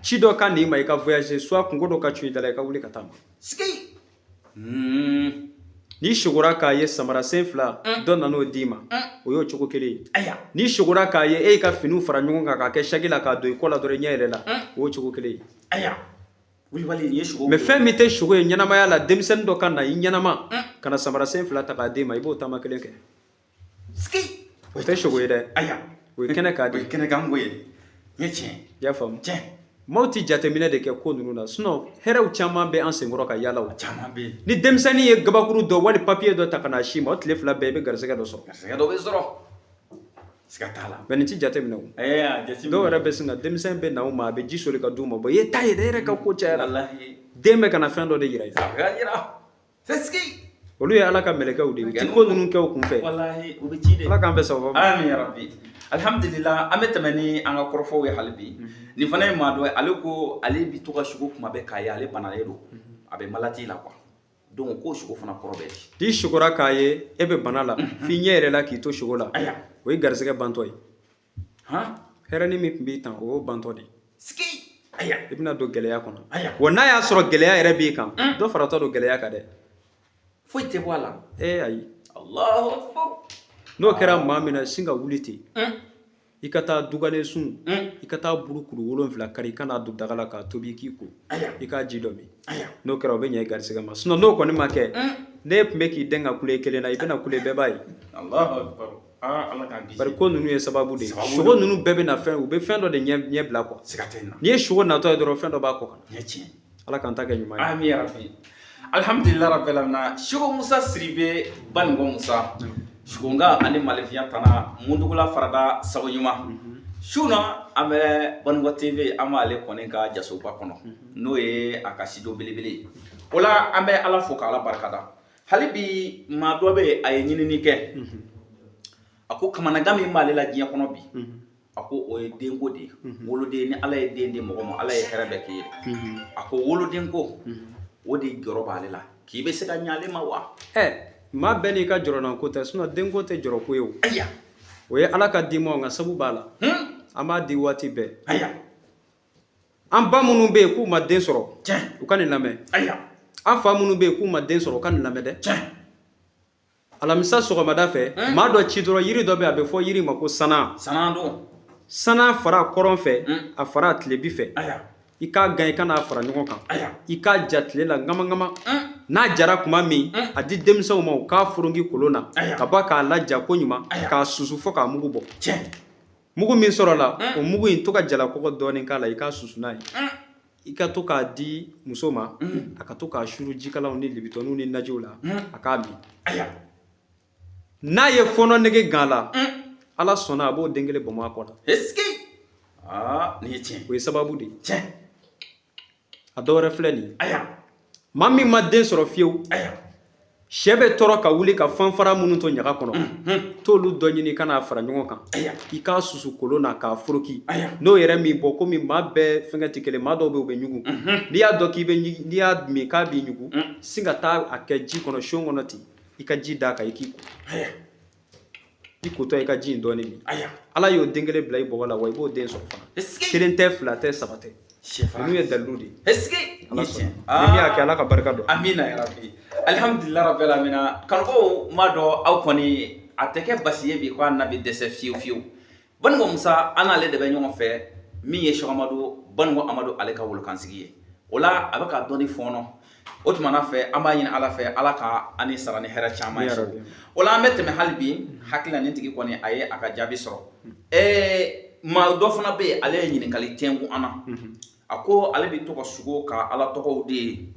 Ci dɔ ka n'i ma i ka voyage, soit kungo dɔ ka cun i da la, i ka wuli ka taa ma. N'i sogora k'a ye samara sen fila dɔ nan'o d'i ma, o y'o cogo kelen ye. N'i sogora k'a ye e y'i ka finiw fara ɲɔgɔn kan k'a kɛ saki la k'a don i kɔ la dɔrɔn, i ɲɛ yɛlɛ la, o y'o cogo kelen ye. Mais fɛn min tɛ sogo ye ɲɛnamaya la, denmisɛnnin dɔ ka na i ɲɛnama ka na samara sen fila ta k'a d'e ma, i b'o taama kelen kɛ. O tɛ sogo ye dɛ. O ye kɛnɛ k'a di. O ye kɛnɛ kan ko ye. N ye tiɲɛ. I y'a faamu? Maaw tɛ jateminɛ de kɛ ko ninnu na, sinon hɛrɛw caman bɛ an senkɔrɔ ka yaala o. Caman bɛ yen. Ni denmisɛnnin ye gabakuru dɔ wali papiye dɔ ta ka n'a si ma, o tile fila bɛɛ i bɛ garisɛgɛ dɔ sɔrɔ. Garisɛgɛ dɔ bɛ sɔrɔ. Siga t'a la. Mais nin ti jateminɛ o. Dɔw yɛrɛ bɛ sin ka denmisɛn bɛ na u ma, a bɛ ji soli ka d'u ma, bon i ye ta ye dɛ, e yɛrɛ ka ko cayara. Den bɛ ka na fɛn dɔ de yira i la. Olu ye Ala ka mɛlɛkɛw de ye, u ti ko ninnu kɛ u kun fɛ. Walahi, u bɛ ci de. Ala k'an bɛɛ sababu ma. Amin ya rabbi. Alhamdulillah, an bɛ tɛmɛ ni an ka kɔrɔfɔw ye hali bi. Nin fana ye maa dɔ ye, ale ko ale bɛ to ka sogo kuma bɛɛ k'a ye, ale banalen don, a bɛ maladie la quoi. Donc ko sogo fana kɔrɔ bɛ di? N'i sogora k'a ye e bɛ bana la, f'i ɲɛ yɛrɛ la k'i to sogo la, o ye garisɛgɛ bantɔ ye. Hɛrɛni min tun b'i tan, o y'o bantɔ de ye. I bɛna don gɛlɛya kɔnɔ. Wa n'a y'a sɔrɔ gɛlɛya yɛrɛ b'i kan, dɔ faratɔ don gɛlɛya kan dɛ. Foyi tɛ bɔ a la. Ayi. Allahu akbar. N'o kɛra maa min na, sin ka wuli ten. I ka taa dugalen sun, i ka taa buru kuru 7 kari, i ka n'a don daga la k'a tobi k'i ko. I k'a ji dɔ min. N'o kɛra, o bɛ ɲɛ i garisɛgɛ ma. Sinon n'o kɔni ma kɛ, n'e tun bɛ k'i den ka kule kelen na, i bɛna kule bɛɛ b'a ye. Allahu akbar. Ala k'an kisi. Bari ko ninnu ye sababu de ye. Sogo ninnu bɛɛ bɛ na fɛn, u bɛ fɛn dɔ de ɲɛ bila quoi. Siga tɛ n na. N'i ye sogo natɔ ye dɔrɔn, fɛn dɔ b'a kɔ kan. Ɲɛ tiɲɛ. Ala k'an ta kɛ ɲuman ye. Amin ya rabbi. Alhamdulillah rabbil alamin. Cheikh Musa Sidibe Baninko Musa. Sugunga ani Malifiya tana mundugula farada sago ɲuman. Su na an bɛ Baninko TV, an b'ale kɔni ka jasoba kɔnɔ, n'o ye a ka studio belebele ye. O la an bɛ Ala fo k'Ala barikada. Hali bi maa dɔ bɛ yen, a ye ɲinini kɛ. A ko kamanagan min b'ale la diɲɛ kɔnɔ bi, A ko o ye denko de ye. Woloden, ni Ala ye den di mɔgɔ ma, Ala ye hɛrɛ bɛɛ k'i ye. A ko wolodenko, o de jɔrɔ b'ale la, k'i bɛ se ka ɲɛ ale ma wa? Ɛ, maa bɛɛ n'i ka jɔrɔnanko tɛ, sinon denko tɛ jɔrɔko ye o. Ayiwa. O ye Ala ka di ma, nka sabu b'a la. An b'a di waati bɛɛ. Ayiwa. An ba minnu bɛ yen k'u ma den sɔrɔ, u ka nin lamɛn. Ayiwa. An fa minnu bɛ yen k'u ma den sɔrɔ, u ka nin lamɛn dɛ. Alamisa sɔgɔmada fɛ, maa dɔ ci dɔrɔn, yiri dɔ bɛ yen, a bɛ fɔ yiri ma ko sana. Sana don. Sana fara kɔrɔn fɛ, a fara tilebi fɛ. I k'a gan, i ka n'a fara ɲɔgɔn kan. I k'a ja tile la ŋama. N'a jara tuma min, a di denmisɛnw ma, u k'a forongi kolon na, ka bɔ k'a laja ko ɲuman, k'a susu fo k'a mugu bɔ. Mugu min sɔrɔla, o mugu in, to ka jalakɔgɔ dɔɔnin k'a la, i k'a susu n'a ye. I ka to k'a di muso ma, a ka to k'a suru jikalanw ni libitɔniw ni najiw la, a k'a min. N'a ye fɔɔnɔ nege gan la, Ala sɔnna, a b'o den kelen bɔnbɔn a kɔ la. Est-ce que aa, nin ye tiɲɛ. O ye sababu de ye. A dɔ wɛrɛ filɛ nin ye. Maa min ma den sɔrɔ fiyewu, sɛ bɛ tɔɔrɔ ka wuli ka fanfara minnu to ɲaga kɔnɔ, t'olu dɔ ɲini ka n'a fara ɲɔgɔn kan, i k'a susu kolon na k'a foroki. N'o yɛrɛ min bɔ, komi maa bɛɛ fɛngɛ tɛ kelen, maa dɔw bɛ yen, u bɛ ɲugu. N'i y'a dɔn k'i bɛ, n'i y'a min k'a b'i ɲugu, sin ka taa a kɛ ji kɔnɔ, son kɔnɔ ten, i ka ji d'a kan, i k'i ko. I kotɔ, i ka ji in dɔɔnin min. Ala y'o den kelen bila i bɔgɔ la wa, i b'o den sɔrɔ fana. Kelen tɛ, fila tɛ, saba tɛ. Ninnu ye dalilu de ye. Est-ce que Ala sɔnna, ni min y'a kɛ, Ala ka barika don. Amina ya rabbi, alhamdulillah rabbil alamin. Kanubaw, m'a dɔn aw kɔni a tɛ kɛ basi ye bi ko a na bɛ dɛsɛ fiyewu fiyewu. Baninko Musa, an n'ale de bɛ ɲɔgɔn fɛ, min ye Sɛki Amadu Baninko Amadu, ale ka wolokansigi ye. O la a bɛ ka dɔnni fɔɔnɔ. O tuma na fɛ, an b'a ɲini Ala fɛ, Ala ka an ni sara ni hɛrɛ caman ye. O la an bɛ tɛmɛ hali bi. Hakili la, nin tigi kɔni, a ye a ka jaabi sɔrɔ. Maa dɔ fana bɛ yen, ale ye ɲininkali tɛnku an na. A ko ale bɛ to ka sugo ka Ala tɔgɔw de ye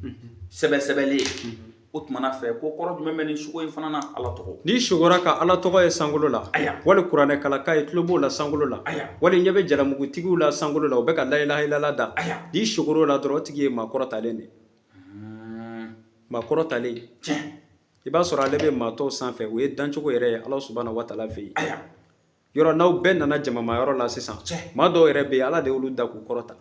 sɛbɛ sɛbɛlen ye. O tuma na fɛ, ko kɔrɔ jumɛn bɛ nin sugo in fana na, Ala tɔgɔ? N'i sugora ka Ala tɔgɔ ye sankolo la, wali kuranɛ kalaka ye, tulo b'o la sankolo la, wali ɲɛ bɛ jalamugutigiw la sankolo la, u bɛ ka la ilaha illallah da, n'i sugor'o la dɔrɔn, o tigi ye maa kɔrɔtalen de ye. Maa kɔrɔtalen, i b'a sɔrɔ ale bɛ maa tɔw sanfɛ. O ye dancogo yɛrɛ ye Ala subahana wa taala fɛ yen. Yɔrɔ n'aw bɛɛ nana jamama yɔrɔ la sisan, maa dɔw yɛrɛ bɛ yen, Ala de y'olu da k'u kɔrɔta.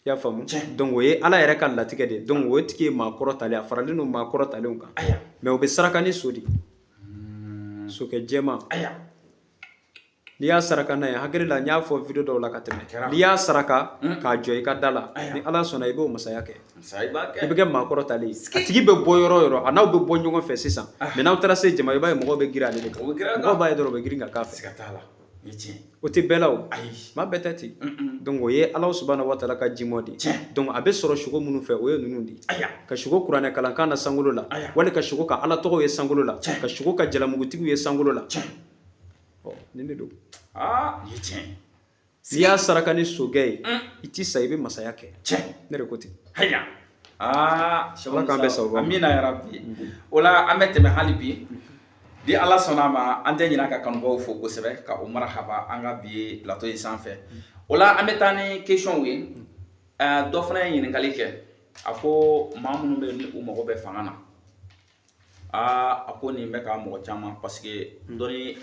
I y'a faamu? Donc o ye Ala yɛrɛ ka latigɛ de ye. Donc o tigi ye maa kɔrɔtalen, a faralen don maa kɔrɔtalenw kan. Mais o bɛ saraka ni so de ye, sokɛ jɛman. N'i y'a saraka n'a ye, hakili la n y'a fɔ vidéo dɔw la ka tɛmɛ, n'i y'a saraka k'a jɔ i ka da la, ni Ala sɔnna, i b'o masaya kɛ, i bɛ kɛ maa kɔrɔtalen ye. A tigi bɛ bɔ yɔrɔ o yɔrɔ, a n'aw bɛ bɔ ɲɔgɔn fɛ sisan, mais n'aw taara se jama, i b'a ye mɔgɔw bɛ girin ale de kan. Mɔgɔw b'a ye dɔrɔn, u bɛ girin ka k'a fɛ. O tɛ bɛɛ la o, maa bɛɛ tɛ ten. Donc o ye Ala subahana wa taala ka jimɔ de ye. Donc a bɛ sɔrɔ sugo minnu fɛ, o ye ninnu de ye: ka sugo kuranɛ kalankan na sankolo la, wali ka sugo ka Ala tɔgɔw ye sankolo la, ka sugo ka jalamugutigiw ye sankolo la. Ɔ, nin de don. Aa, nin ye tiɲɛ. N'i y'a saraka ni sokɛ ye, i ti sa, i bɛ masaya kɛ. Ne de ko ten. Haya, aa. Ala k'an bɛɛ sababu ma. Amina ya rabbi. O la an bɛ tɛmɛ hali bi. Ni Ala sɔnna a ma, an tɛ ɲinɛ ka kanubaw fo kosɛbɛ, ka u marahaba an ka bi plateau in sanfɛ. O la an bɛ taa ni question ye. Dɔ fana ye ɲininkali kɛ. A ko maa minnu bɛ yen, ni u mago bɛ fanga na, aa, a ko nin bɛ ka mɔgɔ caman, parce que dɔnni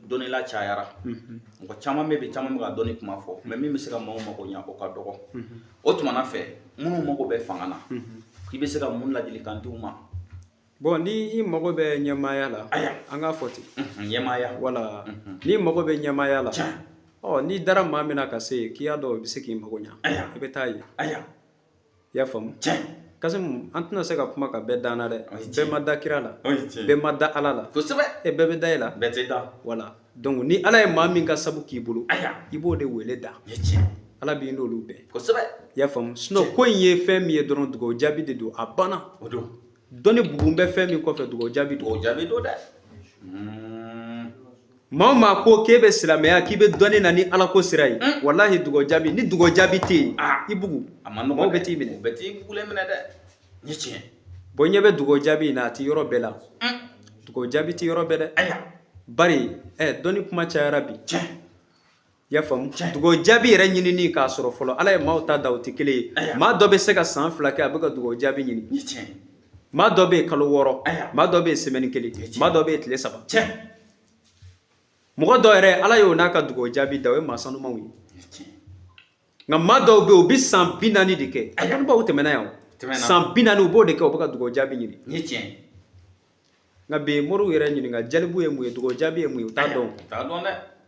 dɔnnila cayara, mɔgɔ caman bɛ bi, caman bɛ ka dɔnni kuma fɔ, mais min bɛ se ka maaw mago ɲɛ, o ka dɔgɔ. O tuma na fɛ, minnu mago bɛ fanga na, k'i bɛ se ka mun ladilikan di u ma? Bon, ni i mago bɛ ɲɛmaaya la, an k'a fɔ ten. Ɲɛmaaya. Wala, n'i mago bɛ ɲɛmaaya la, ɔ, n'i dara maa min na ka se yen, k'i y'a dɔn o bɛ se k'i mago ɲɛ, i bɛ taa yen. I y'a faamu? Kasimu, an tɛna se ka kuma ka bɛɛ dan na dɛ. Bɛɛ ma da kira la, bɛɛ ma da Ala la. E bɛɛ bɛ da e la. Bɛɛ tɛ da. Wala, donc ni Ala ye maa min ka sabu k'i bolo, i b'o de wele da. Ala b'i n'olu bɛn. I y'a faamu? Sinon ko in ye fɛn min ye dɔrɔn, dugawu jaabi de don, a banna. O don. Dɔnni bugun bɛ fɛn min kɔfɛ, dugawu jaabi don. Dugawu jaabi don dɛ. Maa o maa ko k'e bɛ silamɛya, k'i bɛ dɔnni na ni Ala ko sira ye, walahi, dugawu jaabi, ni dugawu jaabi tɛ yen, i bugu. A ma nɔgɔn. Maaw bɛ t'i minɛ. U bɛ t'i bugulen minɛ dɛ, nin ye tiɲɛ. Bon, ɲɛ bɛ dugawu jaabi in na, a tɛ yɔrɔ bɛɛ la. Dugawu jaabi tɛ yɔrɔ bɛɛ dɛ. Bari dɔnni kuma cayara bi. I y'a faamu? Dugawu jaabi yɛrɛ ɲinini k'a sɔrɔ fɔlɔ, Ala ye maaw ta da, o tɛ kelen ye. Maa dɔ bɛ se ka san 2 kɛ, a bɛ ka dugawu jaabi ɲini. Maa dɔ bɛ yen, kalo 6. Maa dɔ bɛ yen, semaine kelen. Maa dɔ bɛ yen, tile 3. Mɔgɔ dɔw yɛrɛ, Ala y'o n'a ka dugawu jaabi da, o ye maa sanumanw ye. Nka maa dɔw bɛ yen, u bɛ san 40 de kɛ. A dɔnnibaaw tɛmɛna yan o. San 40 u b'o de kɛ, u bɛ ka dugawu jaabi ɲini. Nka bi moriw yɛrɛ ɲininka, jalibu ye mun ye, dugawu jaabi ye mun ye, u t'a dɔn.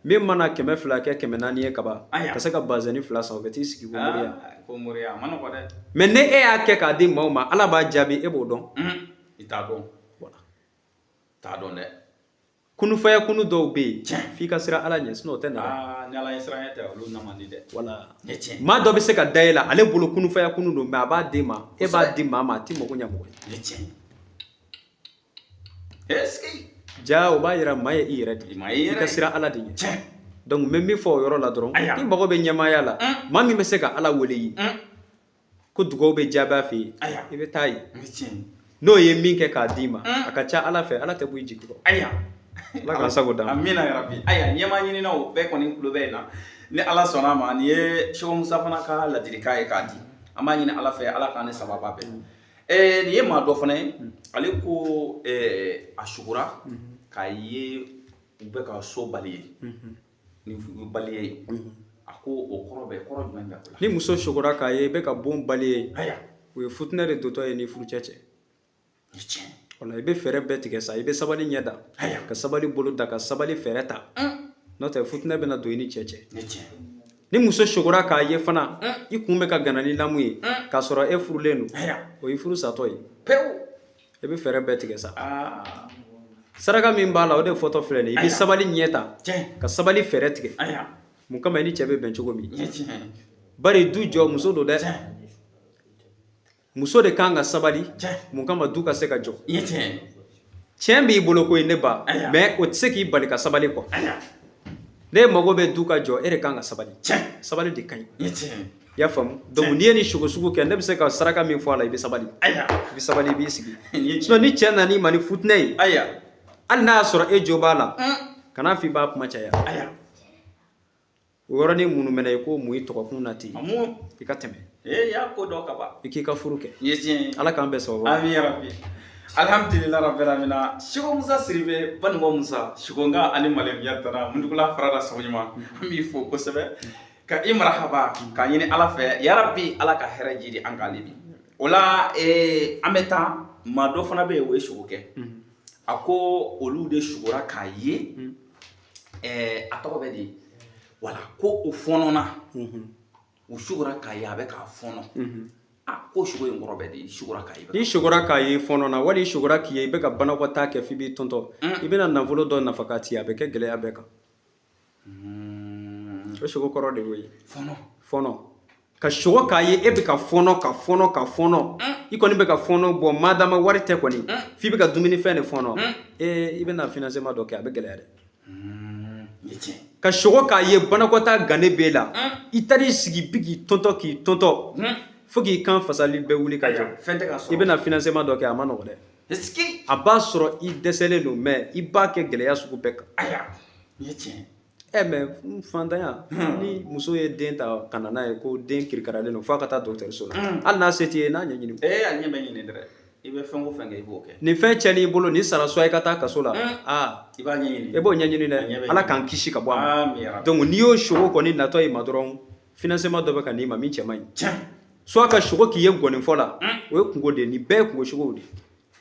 Min mana 200 kɛ 400 ye kaban, ka se ka bazɛni 2 san, o bɛ t'i sigi ko moriya. Ko moriya, a ma nɔgɔ dɛ. Mais ni e y'a kɛ k'a di maaw ma, Ala b'a jaabi, e b'o dɔn. I t'a dɔn. Voilà. T'a dɔn dɛ. Kunufaya kunu dɔw bɛ yen, f'i ka siran Ala ɲɛ, sinon o tɛ na. Ni Ala ɲɛ siran ɲɛ tɛ, olu na man di dɛ. Voilà. Maa dɔ bɛ se ka da e la, ale bolo kunufaya kunu don, mais a b'a di ma, e b'a di maa ma, a t'i mago ɲɛ mɔgɔ ye. Ja o b'a yira maa ye i yɛrɛ de. I ka siran Ala de ɲɛ. Donc n bɛ min fɔ o yɔrɔ la dɔrɔn, i mago bɛ ɲɛmaaya la, maa min bɛ se ka Ala wele i ye, ko dugawu bɛ jaabi a fɛ yen, i bɛ taa yen. N'o ye min kɛ k'a d'i ma, a ka ca Ala fɛ, Ala tɛ bɔ i jigi kɔrɔ. Ala k'an sago d'an ma. Amina ya rabbi. Aya, ɲɛmaa ɲininaw bɛɛ kɔni tulo bɛ yen na. Ni Ala sɔnna a ma, nin ye Seko Musa fana ka ladilikan ye k'a di. An b'a ɲini Ala fɛ, Ala k'an ni sababa bɛn. Nin ye maa dɔ fana ye, ale ko a sugora k'a ye u bɛ ka so bali ye. Ni bali ye. A ko o kɔrɔ bɛ, kɔrɔ jumɛn bɛ o la? Ni muso sugora k'a ye i bɛ ka bon bali ye, o ye futinɛ de dontɔ ye ni furucɛ cɛ. Wala, i bɛ fɛɛrɛ bɛɛ tigɛ sa, i bɛ sabali ɲɛ da, ka sabali bolo da, ka sabali fɛɛrɛ ta. N'o tɛ futinɛ bɛna don i ni cɛ cɛ. Ni muso sogora k'a ye fana, i kun bɛ ka gana ni lamu ye, k'a sɔrɔ e furulen don, o y'i furu satɔ ye. Pewu. I bɛ fɛɛrɛ bɛɛ tigɛ sa. Saraka min b'a la, o de fɔtɔ filɛ nin ye. I bɛ sabali ɲɛ ta, ka sabali fɛɛrɛ tigɛ. Mun kama i ni cɛ bɛ bɛn cogo min? Bari du jɔ muso don dɛ. Muso de kan ka sabali, mun kama du ka se ka jɔ. Tiɲɛ b'i bolo koyi ne ba, mais o tɛ se k'i bali ka sabali quoi. Ne mago bɛ du ka jɔ, e de kan ka sabali. Sabali de ka ɲi. I y'a faamu? Donc n'i ye nin sogo sugu kɛ, ne bɛ se ka saraka min fɔ a la, i bɛ sabali. I bɛ sabali, i b'i sigi. Sinon ni cɛ nan'i ma ni futinɛ ye, hali n'a y'a sɔrɔ e jo b'a la, kana f'i b'a kuma caya. O yɔrɔnin minnu mɛnɛ, i k'o mun i tɔgɔkun na ten, i ka tɛmɛ. Y'a ko dɔn ka ban. I k'i ka furu kɛ. Ala k'an bɛn sababu. Amin ya rabbi. Alhamdulillah rabbil alamin. Seko Musa Sidibe, Banikɔ Musa, Sekonka ani Malemiya tana, Mundugula farada sago ɲuman. An b'i fo kosɛbɛ. Ka i marahaba, k'a ɲini Ala fɛ, ya rabbi Ala ka hɛrɛ jidi an k'ale bi. O la an bɛ taa, maa dɔ fana bɛ yen, o ye sogo kɛ. A ko olu de sugora k'a ye. A tɔgɔ bɛ di? Wala, ko o fɔnɔna. U sugora k'a ye, a bɛ k'a fɔnɔ. A ko sogo in kɔrɔ bɛ di? Sugora k'a ye. N'i sugora k'a ye fɔnɔ na, wali i sugora k'i ye i bɛ ka banakɔtaa kɛ f'i b'i tɔntɔn, i bɛna nafolo dɔ nafa ka ci, a bɛ kɛ gɛlɛya bɛɛ kan. O sogo kɔrɔ de y'o ye. Fɔnɔ. Fɔnɔ. Ka sogo k'a ye e bɛ ka fɔnɔ, ka fɔnɔ, ka fɔnɔ. I kɔni bɛ ka fɔnɔ bɔ, madama wari tɛ kɔni, f'i bɛ ka dumunifɛn de fɔnɔ. I bɛna financement dɔ kɛ, a bɛ gɛlɛya dɛ. Ka sogo k'a ye banakɔtaa gannen b'e la, i taar'i sigi bi k'i tɔntɔ, k'i tɔntɔ fo k'i kan fasali bɛɛ wuli ka jɔ. Fɛn tɛ ka sɔrɔ. I bɛna financement dɔ kɛ, a ma nɔgɔ dɛ. A b'a sɔrɔ i dɛsɛlen don, mais i b'a kɛ gɛlɛya sugu bɛɛ kan. Mais fantanya, ni muso ye den ta ka na n'a ye ko den kirikaralen don, f'a ka taa dɔgɔtɔrɔso la, hali n'a se t'i ye, n'a ɲɛɲini. A ɲɛ bɛ ɲini dɛ. I bɛ fɛn o fɛn kɛ, i b'o kɛ. Nin fɛn tiɲɛn'i bolo, nin sara soit i ka taa kaso la. I b'a ɲɛɲini. I b'o ɲɛɲini dɛ. Ala k'an kisi ka bɔ a ma. Donc n'i y'o sogo kɔni natɔ i ma dɔrɔn, financement dɔ bɛ ka n'i ma min cɛ man ɲi. Soit ka sogo k'i ye gɔnifɔ la, o ye kungo de ye, nin bɛɛ ye kungo sogow de ye.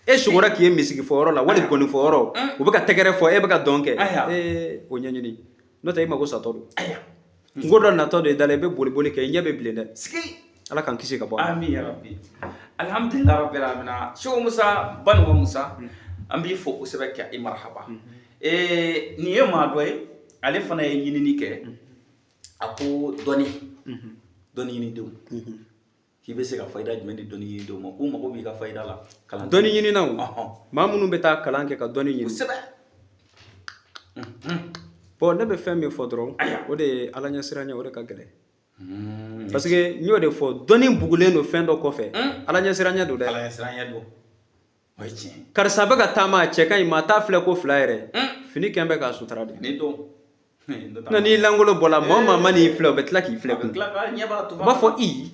E sogora k'i ye misigi fɔyɔrɔ la, wali gɔni fɔyɔrɔ, u bɛ ka tɛgɛrɛ fɔ, e bɛ ka dɔn kɛ. O ɲɛɲini. N'o tɛ i mago satɔ don. Kungo dɔ natɔ de da la, i bɛ boli boli kɛ, i ɲɛ bɛ bilen dɛ. Ala k'an kisi ka bɔ a ma. Amin ya rabbi. Alhamdulillah rabbil alamin. Seko Musa, Banikɔ Musa, an b'i fo kosɛbɛ ka i marahaba. Nin ye maa dɔ ye, ale fana ye ɲinini kɛ. A ko dɔnni. Dɔnni ɲinidenw. K'i bɛ se ka fayida jumɛn di dɔnni ɲinidenw ma? K'u mago b'i ka fayida la. Kalan dɔnni ɲininaw. Maa minnu bɛ taa kalan kɛ ka dɔnni ɲini. Kosɛbɛ. Bon, ne bɛ fɛn min fɔ dɔrɔn, o de ye Ala ɲɛsiranɲɛ, o de ka gɛlɛn. Parce que n y'o de fɔ, dɔnni bugulen don fɛn dɔ kɔfɛ, Ala ɲɛsiranɲɛ don dɛ. Ala ɲɛsiranɲɛ don. O ye tiɲɛ. Karisa bɛ ka taama, a cɛ ka ɲi, maa t'a filɛ ko fila yɛrɛ. Fini kɛn bɛ k'a sutura de. Ni don. Nka n'i langolo bɔla, maa o maa ma n'i filɛ, o bɛ tila k'i filɛ kun. U b'a fɔ i.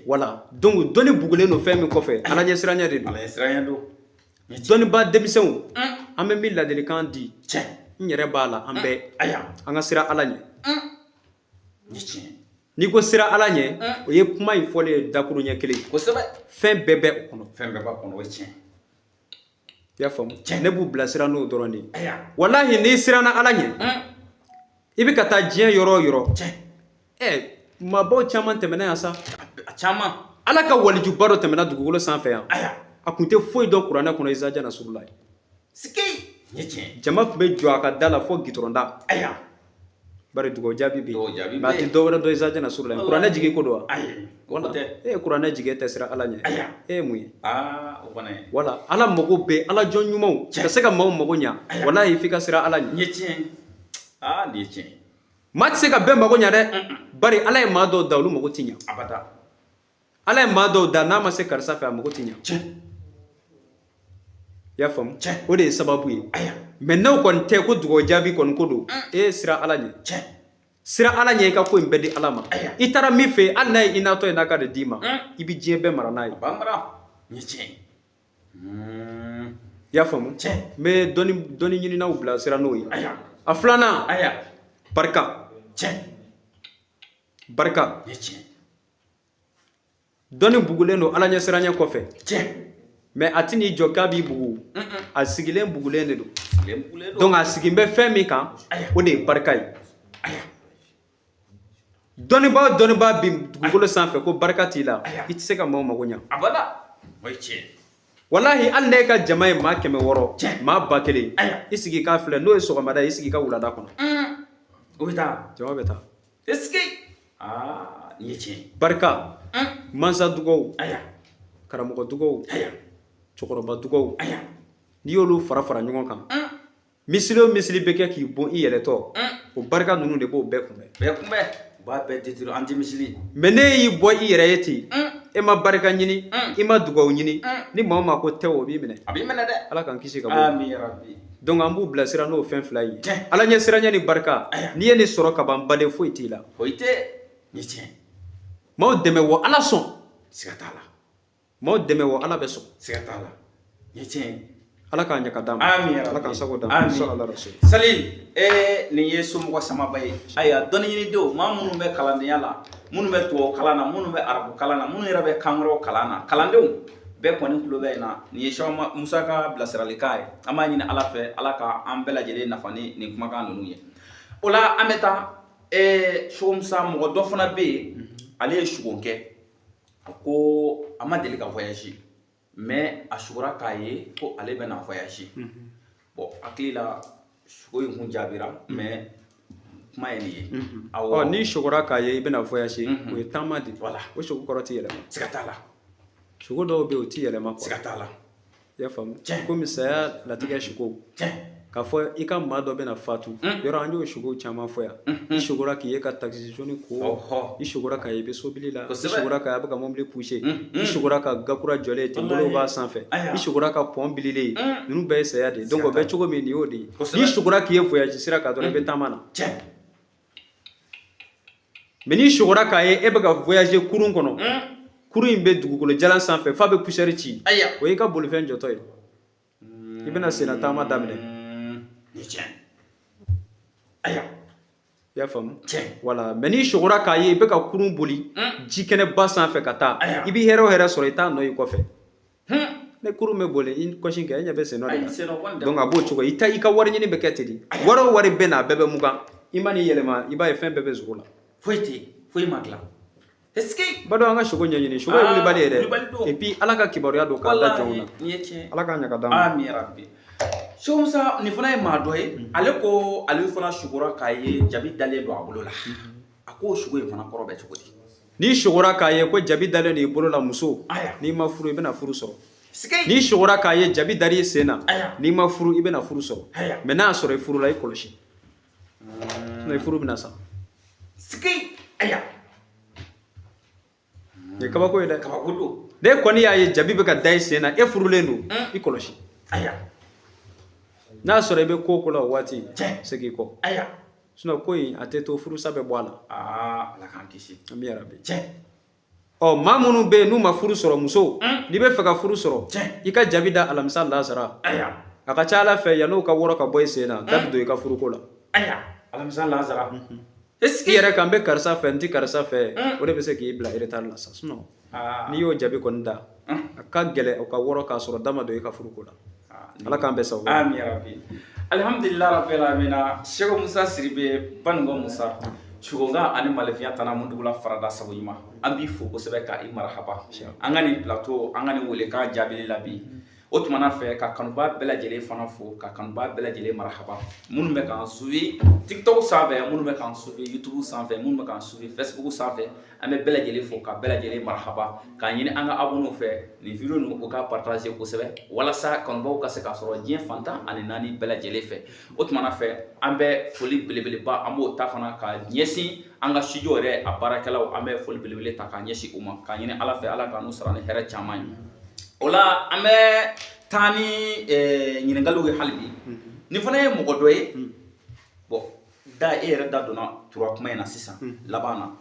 Voilà. Donc dɔnni bugulen don fɛn min kɔfɛ, Ala ɲɛsiranɲɛ de don. Ala ɲɛsiranɲɛ don. Dɔnnibaa denmisɛnw, an bɛ min ladilikan di. N yɛrɛ b'a la, an bɛɛ, an ka siran Ala ɲɛ. N'i ko siran Ala ɲɛ, o ye kuma in fɔlen ye dakuru ɲɛ kelen. Fɛn bɛɛ bɛ o kɔnɔ. Fɛn bɛɛ b'a kɔnɔ, o ye tiɲɛ. I y'a faamu? Ne b'u bilasira n'o dɔrɔn de ye. Walahi, n'i siranna Ala ɲɛ, i bɛ ka taa diɲɛ yɔrɔ o yɔrɔ. Maabaw caman tɛmɛna yan sa. A caman. Ala ka walijuba dɔ tɛmɛna dugukolo sanfɛ yan. A tun tɛ foyi dɔn kuranɛ kɔnɔ, izaja nasurulayi. Jama tun bɛ jɔ a ka da la fo gitɔrɔnda. Bari dugawu jaabi bɛ yen. Mais a tɛ dɔwɛrɛ dɔn izaja nasurulayi. Kuranɛ jigi ko don wa? Wala. E ye kuranɛ jigi, e tɛ siran Ala ɲɛ. E ye mun ye? Wala, Ala mago bɛ Ala jɔn ɲumanw ka se ka maaw mago ɲa. Walahi, f'i ka siran Ala ɲɛ. Nin ye tiɲɛ. Nin ye tiɲɛ. Maa tɛ se ka bɛɛ mago ɲa dɛ. Bari Ala ye maa dɔw da, olu mago tɛ ɲa. Abada. Ala ye maa dɔw da, n'a ma se karisa fɛ, a mago tɛ ɲa. I y'a faamu? O de ye sababu ye. Mais n'o kɔni tɛ ko dugawu jaabi kɔni ko don, e siran Ala ɲɛ. Siran Ala ɲɛ, i ka ko in bɛɛ di Ala ma. I taara min fɛ yen, hali n'a ye i natɔ ye, n'a ka de d'i ma, i bɛ diɲɛ bɛɛ mara n'a ye. I y'a faamu? N bɛ dɔnni ɲininaw bilasira n'o ye. A filanan, barika. Barika. Dɔnni bugulen don Ala ɲɛsiranɲɛ kɔfɛ. Mais a tɛn'i jɔ k'a b'i bugu. A sigilen bugulen de don. Donc a sigin bɛ fɛn min kan, o de ye barika ye. Dɔnnibaa o dɔnnibaa bi dugukolo sanfɛ ko barika t'i la, i tɛ se ka maaw mago ɲa. Walahi, hali n'e ka jama ye maa 600, maa 1000, i sigi k'a filɛ, n'o ye sɔgɔmada ye, i sigi ka wulada kɔnɔ. O bɛ taa. Jama bɛ taa. Nin ye tiɲɛ. Barika, mansa dugaw, karamɔgɔ dugaw, cɛkɔrɔba dugaw, n'i y'olu fara fara ɲɔgɔn kan, misili o misili bɛ kɛ k'i bon i yɛlɛtɔ, o barika ninnu de b'o bɛɛ kunbɛn. Bɛɛ kunbɛn. U b'a bɛɛ détruire, anti-misili. Mais ne y'i bɔ i yɛrɛ ye ten, e ma barika ɲini, i ma dugaw ɲini, ni maa o maa ko tɛ, o b'i minɛ. A b'i minɛ dɛ. Ala k'an kisi ka bɔ. Amin ya rabbi. Donc an b'u bilasira n'o fɛn fila ye. Ala ɲɛ siranɲɛ ni barika. N'i ye nin sɔrɔ ka ban, baden foyi t'i la. Foyi tɛ. Ni tiɲɛ. Maaw dɛmɛ wa Ala sɔn. Siga t'a la. Maaw dɛmɛ wa Ala bɛ sɔn. Siga t'a la. Ni tiɲɛ. Ala k'a ɲɛ ka d'an ma. Amin. Ala k'an sago d'an ma. Sallallahu alaihi wasallam. Sali, nin ye somɔgɔ samaba ye. Ayiwa, dɔnni ɲinidenw, maa minnu bɛ kalandenya la, minnu bɛ tubabu kalan na, minnu bɛ arabu kalan na, minnu yɛrɛ bɛ kan wɛrɛw kalan na, kalandenw bɛɛ kɔni tulo bɛ in na. Nin ye Sɛki Musa ka bilasiralikan ye. An b'a ɲini Ala fɛ, Ala ka an bɛɛ lajɛlen nafa ni nin kumakan ninnu ye. O la an bɛ taa Sɛki Musa, mɔgɔ dɔ fana bɛ yen, ale ye sugo kɛ. A ko a ma deli ka voyage, mais a sugora k'a ye ko ale bɛna voyage. Bon, hakili la sugo in kun jaabira, mais kuma ye nin ye. Awɔ, n'i sugora k'a ye i bɛna voyage, o ye taama de ye. Voilà. O sugo kɔrɔ tɛ yɛlɛma. Siga t'a la. Sugo dɔw bɛ yen, o tɛ yɛlɛma quoi. Siga t'a la. I y'a faamu? Komi saya latigɛ sugo. K'a fɔ i ka maa dɔ bɛna fatu, yɔrɔ an y'o sugo caman fɔ yan. I sugora k'i ye ka taxi jaune ko, i sugora k'a ye i bɛ sobili la, i sugora k'a ye a bɛ ka mobili pousser, i sugora ka gakura jɔlen ten bolo b'a sanfɛ, i sugora ka pont bililen ye, ninnu bɛɛ ye saya de ye. Donc o bɛ cogo min, nin y'o de ye. N'i sugora k'i ye voyage sira kan dɔrɔn, i bɛ taama na. Mais n'i sugora k'a ye e bɛ ka voyager kurun kɔnɔ, kurun in bɛ dugukolo jalan sanfɛ f'a bɛ poussière ci, o y'i ka bolifɛn jɔtɔ ye. I bɛna senna taama daminɛ. I y'a faamu? Voilà. Mais n'i sugora k'a ye i bɛ ka kurun boli jikɛnɛba sanfɛ ka taa, i bɛ hɛrɛ o hɛrɛ sɔrɔ, i t'a nɔ y'i kɔfɛ. Ne kurun bɛ boli, i kɔsi kɛ, e ɲɛ bɛ sen nɔ de la. Donc a b'o cogo, i ta i ka wari ɲini bɛ kɛ ten de. Wari o wari bɛ na, a bɛɛ bɛ mugan. I ma n'i yɛlɛma, i b'a ye fɛn bɛɛ bɛ zogo la. Foyi tɛ yen, foyi ma dilan. Est-ce que Ba dɔn an ka sogo ɲɛɲini, sogo ye wulibali ye dɛ. Et puis Ala ka kibaruya don k'a da jɔnw na. Ala k'a ɲɛ ka d'an ma. Amin ya rabbi. Sɛki Musa, nin fana ye maa dɔ ye, ale ko ale fana sugora k'a ye jabi dalen don a bolo la. A ko sugo in fana kɔrɔ bɛ cogo di? N'i sugora k'a ye ko jabi dalen don i bolo la, muso, n'i ma furu, i bɛna furu sɔrɔ. N'i sugora k'a ye jabi dar'i sen na, n'i ma furu, i bɛna furu sɔrɔ. Mais n'a y'a sɔrɔ i furula, i kɔlɔsi. Sinon i furu bɛna sa. Nin ye kabako ye dɛ. Kabako don. Ne kɔni y'a ye jabi bɛ ka da i sen na, e furulen don, i kɔlɔsi. N'a y'a sɔrɔ i bɛ ko o ko la o waati, segin i kɔ. Sinon ko in a tɛ to, furusa bɛ bɔ a la. Ala k'an kisi. Ami ya rabbi. Ɔ, maa minnu bɛ yen n'u ma furu sɔrɔ, muso, n'i bɛ fɛ ka furu sɔrɔ, i ka jabi da alamisa lasara. A ka ca ala fɛ, yan'o ka wɔrɔ ka bɔ i sen na, da bɛ don i ka furuko la. Aya, alamisa lazara. Est-ce que i yɛrɛ kan bɛ karisa fɛ, n ti karisa fɛ, o de bɛ se k'i bila retard la sa. Sinon n'i y'o jaabi kɔni da, a ka gɛlɛn o ka wɔrɔ k'a sɔrɔ da ma don i ka furuko la. Ala k'an bɛɛ sababu. Amin ya rabbi. Alhamdulillah rabbil alamin. Seko Musa Sidibe Baninko Musa Sugonga ani Malefiya tana mun dugula farada sabu ɲuman. An b'i fo kosɛbɛ ka i marahaba. An ka nin plateau, an ka nin welekan jaabili la bi. O tuma fɛ ka kanuba bɛɛ lajɛlen fana fo, ka kanuba bɛɛ lajɛlen marahaba, minnu bɛ k'an suivi TikTok sanfɛ, minnu bɛ k'an suivi YouTube sanfɛ, minnu bɛ k'an suivi Facebook sanfɛ, an bɛ bɛɛ lajɛlen fo ka bɛɛ lajɛlen marahaba, k'a ɲini an ka abonnéw fɛ nin vidéo ninnu u ka partager kosɛbɛ walasa kanubaw ka se k'a sɔrɔ diɲɛ fantan ani naani bɛɛ lajɛlen fɛ. O tuma fɛ, an bɛ foli belebeleba, an b'o ta fana ka ɲɛsin an ka studio yɛrɛ a baarakɛlaw, an bɛ foli belebele ta k'a ɲɛsin u ma, k'a ɲini Ala fɛ, Ala k'an n'u sara ni hɛrɛ caman ye. O la, an bɛ taa ni ɲininkaliw ye hali bi. Nin fana ye mɔgɔ dɔ ye. Bon, da e yɛrɛ da donna tura kuma in na sisan laban na,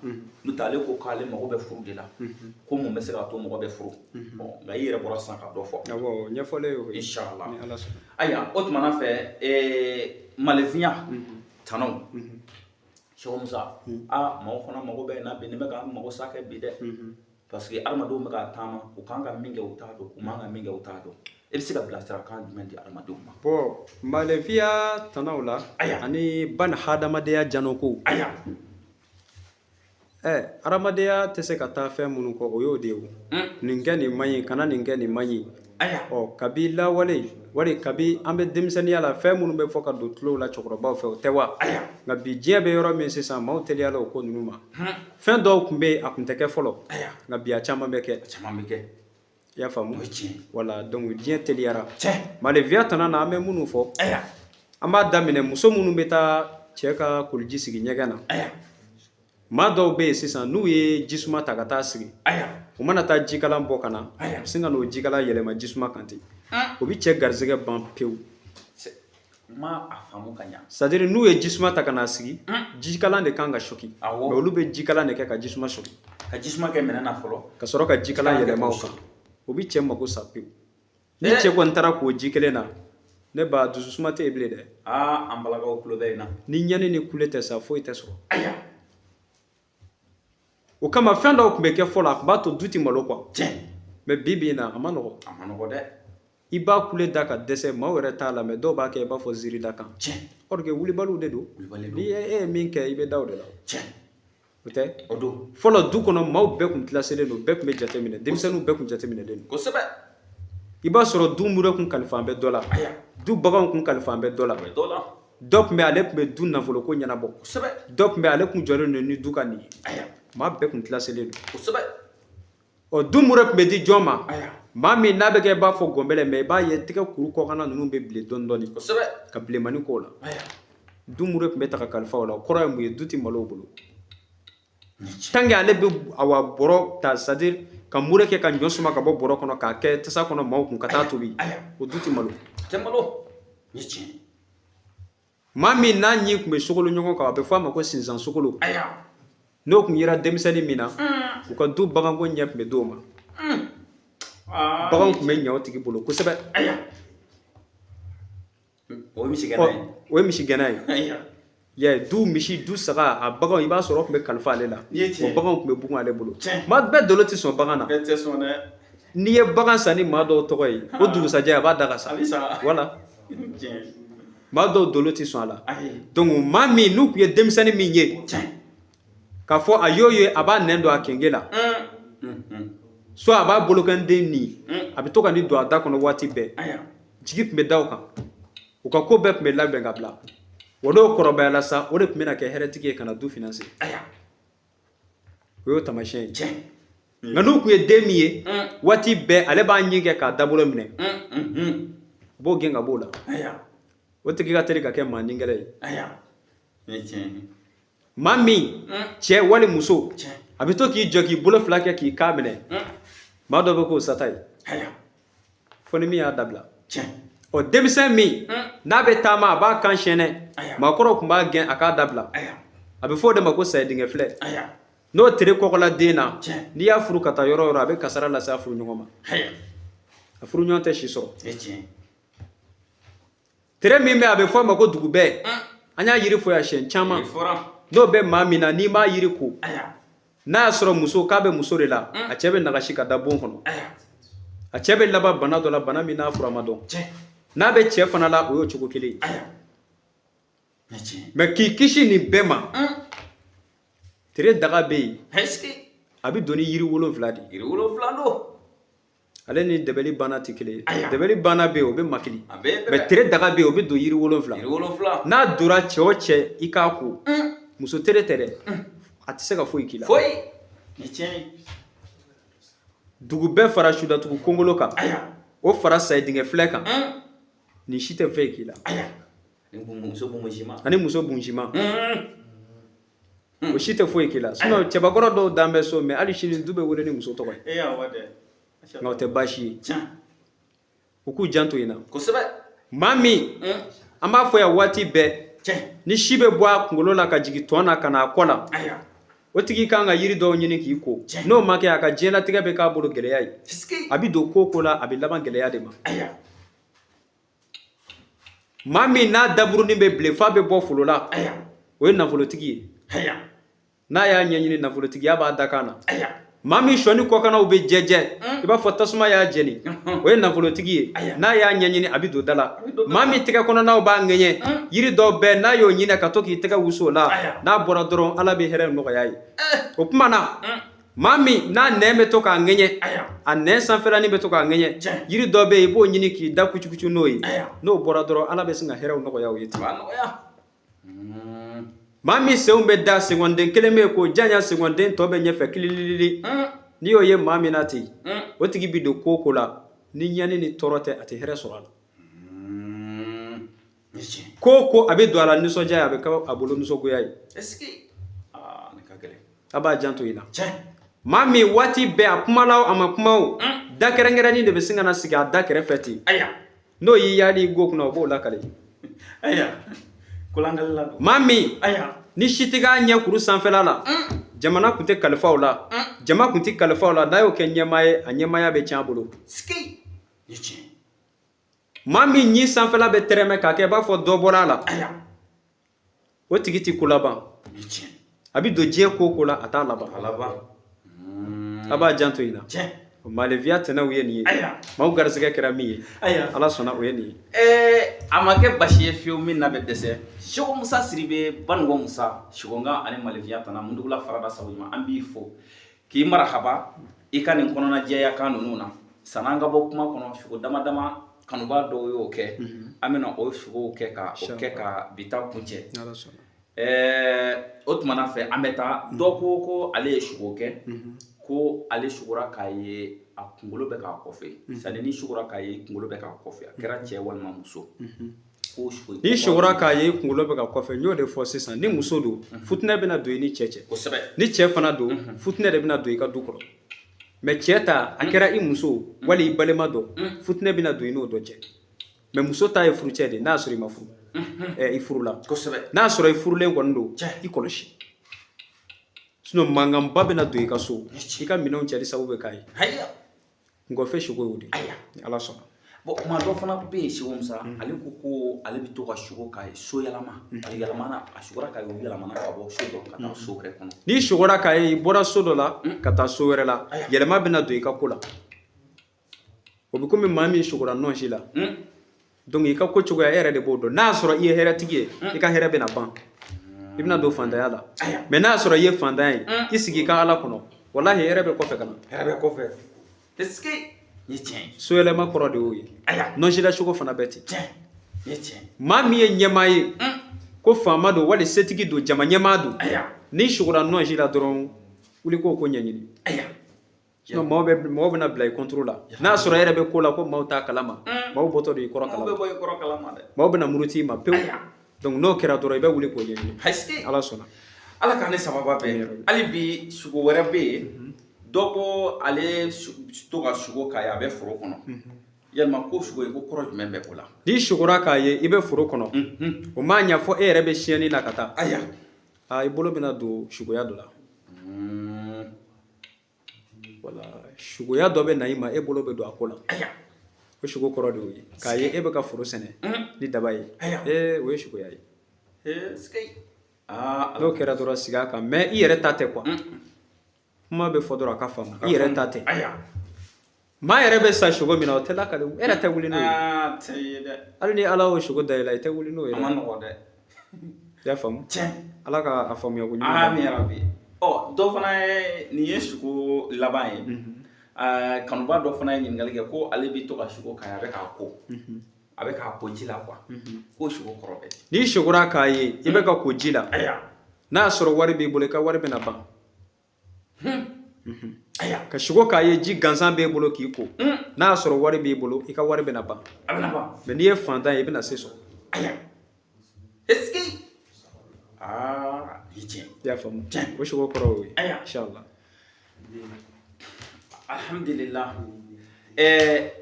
n'o tɛ ale ko k'ale mago bɛ furu de la, ko mun bɛ se k'a to mɔgɔ bɛ furu. Bon, nka i yɛrɛ bɔra sisan ka dɔ fɔ. Awɔ, ɲɛfɔlen y'o ye. Inshallah. Ni Ala sɔnna. Ayiwa, o tuma na fɛ, malefinya tanaw, Seko Musa, aa, maaw fana mago bɛ na bi, nin bɛ ka mago sa kɛ bi dɛ, parce que adamadenw bɛ ka taama, u kan ka min kɛ u t'a dɔn, u man ka min kɛ u t'a dɔn. E bɛ se ka bilasirakan jumɛn di adamadenw ma? Bon, malefiya tanaw la ani ban hadamadenya janoko. Adamadenya tɛ se ka taa fɛn minnu kɔ, o y'o de ye o. Nin kɛ nin man ɲi, kana nin kɛ nin man ɲi. Ɔ, kabi lawale wali kabi an bɛ denmisɛnninya la, fɛn minnu bɛ fɔ ka don tulow la cɛkɔrɔbaw fɛ, o tɛ wa? Nka bi diɲɛ bɛ yɔrɔ min sisan, maaw teliyala o ko ninnu ma. Fɛn dɔw tun bɛ yen, a tun tɛ kɛ fɔlɔ, nka bi a caman bɛ kɛ. A caman bɛ kɛ. I y'a faamu? O ye tiɲɛ. Wala, donc diɲɛ teliyara. Tiɲɛ. Malefiya tana na, an bɛ minnu fɔ, an b'a daminɛ muso minnu bɛ taa cɛ ka koliji sigi ɲɛgɛn na. Maa dɔw bɛ yen sisan, n'u ye jisuma ta ka taa sigi, u mana taa jikalan bɔ ka na, u bɛ sin ka n'o jikalan yɛlɛma jisuma kan ten, o bɛ cɛ garisɛgɛ ban pewu. Ma a faamu ka ɲa. C'est à dire, n'u ye jisuma ta ka na sigi, jikalan de kan ka choquer, mais olu bɛ jikalan de kɛ ka jisuma choquer. Ka jisuma kɛ minɛn na fɔlɔ. Ka sɔrɔ ka jikalan yɛlɛma o kan, o bɛ cɛ mako sa pewu. Ni cɛ kɔni taara k'o ji kelen na, ne ba, dususuma tɛ yen bilen dɛ. Aa, an balakaw tulo bɛ yen na. Ni ɲɛni ni kule tɛ sa, foyi tɛ sɔrɔ. O kama, fɛn dɔw tun bɛ kɛ fɔlɔ, a tun b'a to du tɛ malo quoi. Mais bi bi in na, a ma nɔgɔn. A ma nɔgɔn dɛ. I b'a kule da ka dɛsɛ, maaw yɛrɛ t'a lamɛn, dɔw b'a kɛ i b'a fɔ ziiri da kan. Or que wulibaliw de don. Wulibali don. Ni e ye min kɛ, i bɛ da o de la. O tɛ? O don. Fɔlɔ, du kɔnɔ, maaw bɛɛ tun kilaselen don, bɛɛ tun bɛ jateminɛ, denmisɛnninw bɛɛ tun jateminɛlen don. I b'a sɔrɔ du mure kun kalifa bɛ dɔ la, du baganw kun kalifa bɛ dɔ la. A bɛ dɔ la. Dɔ tun bɛ, ale tun bɛ du nafoloko ɲɛnabɔ. Dɔ tun bɛ, ale tun jɔlen don ni du ka nin ye. Maa bɛɛ tun kilaselen don. Ɔ, du mure tun bɛ di jɔn ma? Maa min n'a bɛ kɛ i b'a fɔ gɔnbɛlɛ, mais i b'a ye tɛgɛ kuru kɔkanna ninnu bɛ bilen dɔɔni dɔɔni, ka bilenmani k'o la. Du mure tun bɛ ta ka kalifa o la. O kɔrɔ ye mun ye? Du tɛ malo o bolo. Tant que ale bɛ awa bɔrɔ ta, c'est à dire ka mure kɛ ka ɲɔ suma ka bɔ bɔrɔ kɔnɔ k'a kɛ tasa kɔnɔ maaw kun ka taa tobi, o du tɛ malo. Tɛ malo. Ni tiɲɛ. Maa min n'a ɲin tun bɛ sogolo ɲɔgɔn kan, a bɛ fɔ a ma ko sinzan sogolo. N'o tun yera denmisɛnnin min na, u ka du baganko ɲɛ tun bɛ d'o ma. Baganw tun bɛ ɲɛ o tigi bolo kosɛbɛ. O ye misigɛnna ye. O ye misigɛnna ye. Ya, du misi, du saga, a baganw, i b'a sɔrɔ o tun bɛ kalifa ale la. O baganw tun bɛ bugun ale bolo. Maa bɛɛ dolo tɛ sɔn bagan na. Bɛɛ tɛ sɔn dɛ. N'i ye bagan san ni maa dɔw tɔgɔ ye, o dugusajɛ a b'a da ka sa. A bɛ sa. Voilà. Tiɲɛ. Maa dɔw dolo tɛ sɔn a la. Donc maa min n'u tun ye denmisɛnnin min ye, k'a fɔ a y'o ye, a b'a nɛn don a kenge la, soit a b'a bolokɛnden nin, a bɛ to ka nin don a da kɔnɔ waati bɛɛ, jigi tun bɛ da o kan, u ka ko bɛɛ tun bɛ labɛn ka bila. Wa n'o kɔrɔbayala sa, o de tun bɛna kɛ hɛrɛtigi ye ka na du financer. O y'o taamasiyɛn ye. Nka n'u tun ye den min ye, waati bɛɛ ale b'a ɲin kɛ k'a dabolo minɛ, u b'o gɛn ka b'o la. O tigi ka teli ka kɛ maa ningɛlɛ ye. Maa min cɛ wali muso, a bɛ to k'i jɔ k'i bolo fila kɛ k'i kan minɛ, maa dɔ bɛ k'o sata ye, fo ni min y'a dabila. Ɔ, denmisɛn min n'a bɛ taama, a b'a kan sɛnɛ, maakɔrɔw tun b'a gɛn a k'a dabila, a bɛ fɔ o de ma ko sayidingɛ filɛ. N'o tere kɔkɔla den na, n'i y'a furu ka taa yɔrɔ o yɔrɔ, a bɛ kasara lase a furu ɲɔgɔn ma, a furu ɲɔgɔn tɛ si sɔrɔ. Tere min bɛ a bɛ fɔ a ma ko dugubɛ. An y'a yiri fɔ yan siɲɛ caman. N'o bɛ maa min na n'i m'a yiri ko, n'a y'a sɔrɔ muso k'a bɛ muso de la, a cɛ bɛ nagasi ka da bon kɔnɔ. A cɛ bɛ laban bana dɔ la, bana min n'a fura ma dɔn. N'a bɛ cɛ fana la, o y'o cogo kelen ye. Mais k'i kisi nin bɛɛ ma, tere daga bɛ yen, a bɛ don ni yiri 7 de ye. Yiri 7 don. Ale ni dɛbɛli banna tɛ kelen ye. Dɛbɛli banna bɛ yen, o bɛ makili. Mais tere daga bɛ yen, o bɛ don yiri 7. N'a donna cɛ o cɛ, i k'a ko. Muso tere tɛ dɛ, a tɛ se ka foyi k'i la. Foyi. Ni tiɲɛ ye. Dugu bɛɛ fara sudatugu kongolo kan, o fara sayidingɛ filɛ kan, nin si tɛ foyi k'i la. Ani muso bunjima. O si tɛ foyi k'i la. Sinon cɛbakɔrɔ dɔw dan bɛ so, mais hali sini du bɛ wele ni muso tɔgɔ ye. Nka o tɛ baasi ye. U k'u janto in na. Kosɛbɛ. Maa min, an b'a fɔ yan waati bɛɛ, ni si bɛ bɔ a kunkolo la ka jigin tɔn na ka na a kɔ la, o tigi kan ka yiri dɔw ɲini k'i ko. N'o ma kɛ, a ka diɲɛlatigɛ bɛ k'a bolo gɛlɛya ye. A bɛ don ko o ko la, a bɛ laban gɛlɛya de ma. Maa min n'a daburunin bɛ bilen f'a bɛ bɔ folo la, o ye nafolotigi ye. N'a y'a ɲɛɲini, nafolotigiya b'a da kan na. Maa min sɔni kɔkannaw bɛ jɛjɛ, i b'a fɔ tasuma y'a jeni, o ye nafolotigi ye. N'a y'a ɲɛɲini, a bɛ don da la. Maa min tɛgɛ kɔnɔnaw b'a ŋɛɲɛ, yiri dɔw bɛɛ n'a y'o ɲini ka to k'i tɛgɛ wusu o la, n'a bɔra dɔrɔn Ala bɛ hɛrɛ nɔgɔya ye. O tuma na, maa min n'a nɛn bɛ to k'a ŋɛɲɛ, a nɛn sanfɛlanin bɛ to k'a ŋɛɲɛ, yiri dɔ bɛ yen, i b'o ɲini k'i da kucukucu n'o ye. N'o bɔra dɔrɔn, Ala bɛ sin ka hɛrɛw nɔgɔya o ye ten. Maa min senw bɛ da, senkɔnden kelen bɛ yen k'o janya, senkɔnden tɔ bɛ ɲɛfɛ kilililili, n'i y'o ye maa min na ten, o tigi bɛ don ko o ko la, ni ɲani ni tɔɔrɔ tɛ, a tɛ hɛrɛ sɔrɔ a la. Ko o ko a bɛ don a la nisɔndiya ye, a bɛ kɛ a bolo nisɔngoya ye. A b'a janto i la. Maa min waati bɛɛ a kuma la o, a ma kuma o, da kɛrɛnkɛrɛnnin de bɛ sin ka na sigi a da kɛrɛfɛ ten. N'o y'i yaali i go kunna, o b'o lakale. Maa min ni si tɛ k'a ɲɛ kuru sanfɛla la, jamana tun tɛ kalifa o la, jama tun tɛ kalifa o la, n'a y'o kɛ ɲɛmaa ye, a ɲɛmaaya bɛ tiɲɛ a bolo. Maa min ɲin sanfɛla bɛ tɛrɛmɛ k'a kɛ i b'a fɔ dɔ bɔra a la, o tigi tɛ ko laban. A bɛ don diɲɛ ko o ko la, a t'a laban. A b'a janto i la. Malefiya tɛnɛw ye nin ye. Maaw garisɛgɛ kɛra min ye, Ala sɔnna, o ye nin ye. A ma kɛ basi ye fiyewu min na bɛ dɛsɛ. Seko Musa Sidibe, Banugo Musa, Sekonga ani Malefiya tana Mundugula farada sago ɲuman, an b'i fo k'i marahaba i ka nin kɔnɔnajɛya kan ninnu na. San'an ka bɔ kuma kɔnɔ, sugo dama dama kanubaa dɔw y'o kɛ, an bɛna o sugow kɛ ka o kɛ ka bi ta kuncɛ. O tuma na fɛ an bɛ taa. Dɔ ko ale ye sugo kɛ, ko ale sugora k'a ye a kunkolo bɛ k'a kɔfɛ. Sani ni sugora k'a ye kunkolo bɛ k'a kɔfɛ, a kɛra cɛ walima muso. Ni sugora k'a ye kunkolo bɛ ka kɔfɛ, n y'o de fɔ sisan, ni muso don, futinɛ bɛna don i ni cɛ cɛ. Ni cɛ fana don, futinɛ de bɛna don i ka du kɔnɔ. Mais cɛ ta, a kɛra i muso wali i balima dɔ, futinɛ bɛna don i n'o dɔ cɛ. Mais muso ta ye furucɛ de, n'a y'a sɔrɔ i ma furu, i furula. N'a y'a sɔrɔ i furulen kɔni don, i kɔlɔsi. Sinon mankanba bɛna don i ka so, i ka minɛnw cɛli sababu bɛ k'a ye. Nkɔfɛ sugo y'o de ye, ni Ala sɔnna. Bon, maa dɔ fana bɛ yen, Seko Musa, ale ko ale bɛ to ka sugo k'a ye so yɛlɛma. A yɛlɛmana, a sugora k'a ye, o yɛlɛmana ka bɔ so dɔ ka taa so wɛrɛ kɔnɔ. N'i sugora k'a ye, i bɔra so dɔ la ka taa so wɛrɛ la, yɛlɛma bɛna don i ka ko la. O bɛ komi maa min sugora nɔnsi la. Donc i ka ko cogoya e yɛrɛ de b'o dɔn. N'a y'a sɔrɔ i ye hɛrɛtigi ye, i ka hɛrɛ bɛna ban. I bɛna don fantanya la. Mais n'a y'a sɔrɔ i ye fantan ye, i sigi i ka Ala kɔnɔ, walahi hɛrɛ bɛ kɔfɛ ka na. Hɛrɛ bɛ kɔfɛ. Est-ce que nin ye tiɲɛ ye? So yɛlɛma kɔrɔ de y'o ye. Nɔnsila cogo fana bɛ ten. Nin ye tiɲɛ ye. Maa min ye ɲɛmaa ye, ko faama don wali setigi don, jama ɲɛmaa don, n'i sugora nɔnsi la dɔrɔn, wuli k'o ko ɲɛɲini. Sinon mɔgɔw bɛna bila i contre la. N'a y'a sɔrɔ e yɛrɛ bɛ ko la ko maaw t'a kalama, maaw bɔtɔ don i kɔrɔ kalama. Maaw bɛ bɔ i kɔrɔ kalama dɛ. Maaw bɛna muruti i ma pewu. Donc n'o kɛra dɔrɔn, i bɛ wuli k'o ɲɛɲini. Ala sɔnna. Ala k'an ni sababa bɛn. Hali bi sugo wɛrɛ bɛ yen, dɔ ko ale to ka sugo k'a ye a bɛ foro kɔnɔ. Yalima ko sugo ye, ko kɔrɔ jumɛn bɛ o la? N'i sugora k'a ye i bɛ foro kɔnɔ, o m'a ɲɛ fɔ e yɛrɛ bɛ siyɛnni na ka taa. I bolo bɛna don sugoya dɔ la. Wala sugoya dɔ bɛ na i ma, e bolo bɛ don a ko la. O sugo kɔrɔ de y'o ye, k'a ye e bɛ ka foro sɛnɛ ni daba ye, ee, o ye sugoya ye. N'o kɛra dɔrɔn, sigi a kan, mais i yɛrɛ ta tɛ quoi. Kuma bɛ fɔ dɔrɔn a ka faamu, i yɛrɛ ta tɛ. Maa yɛrɛ bɛ sa sugo min na, o tɛ lakale, e yɛrɛ tɛ wuli n'o ye. Hali ni Ala y'o sugo da i la, i tɛ wuli n'o ye. A ma nɔgɔ dɛ. I y'a faamu? Ala ka a faamuya ko ɲuman. Amin yarabi. Ɔ, dɔ fana ye, nin ye sugo laban ye. Kanuba dɔ fana ye ɲininkali kɛ ko ale bɛ to ka sugo k'a ye, a bɛ k'a ko, a bɛ k'a ko ji la quoi, k'o sugo kɔrɔ bɛ di? N'i sugora k'a ye i bɛ ka ko ji la, n'a y'a sɔrɔ wari b'i bolo, i ka wari bɛna ban. Ka sugo k'a ye ji gansan b'e bolo k'i ko, n'a y'a sɔrɔ wari b'i bolo, i ka wari bɛna ban. A bɛna ban. Mais n'i ye fantan ye, i bɛna se sɔrɔ. Est-ce que aa, i tiɲɛ. I y'a faamu? O sugo kɔrɔ y'o ye, inshallah. Alhamdulillah.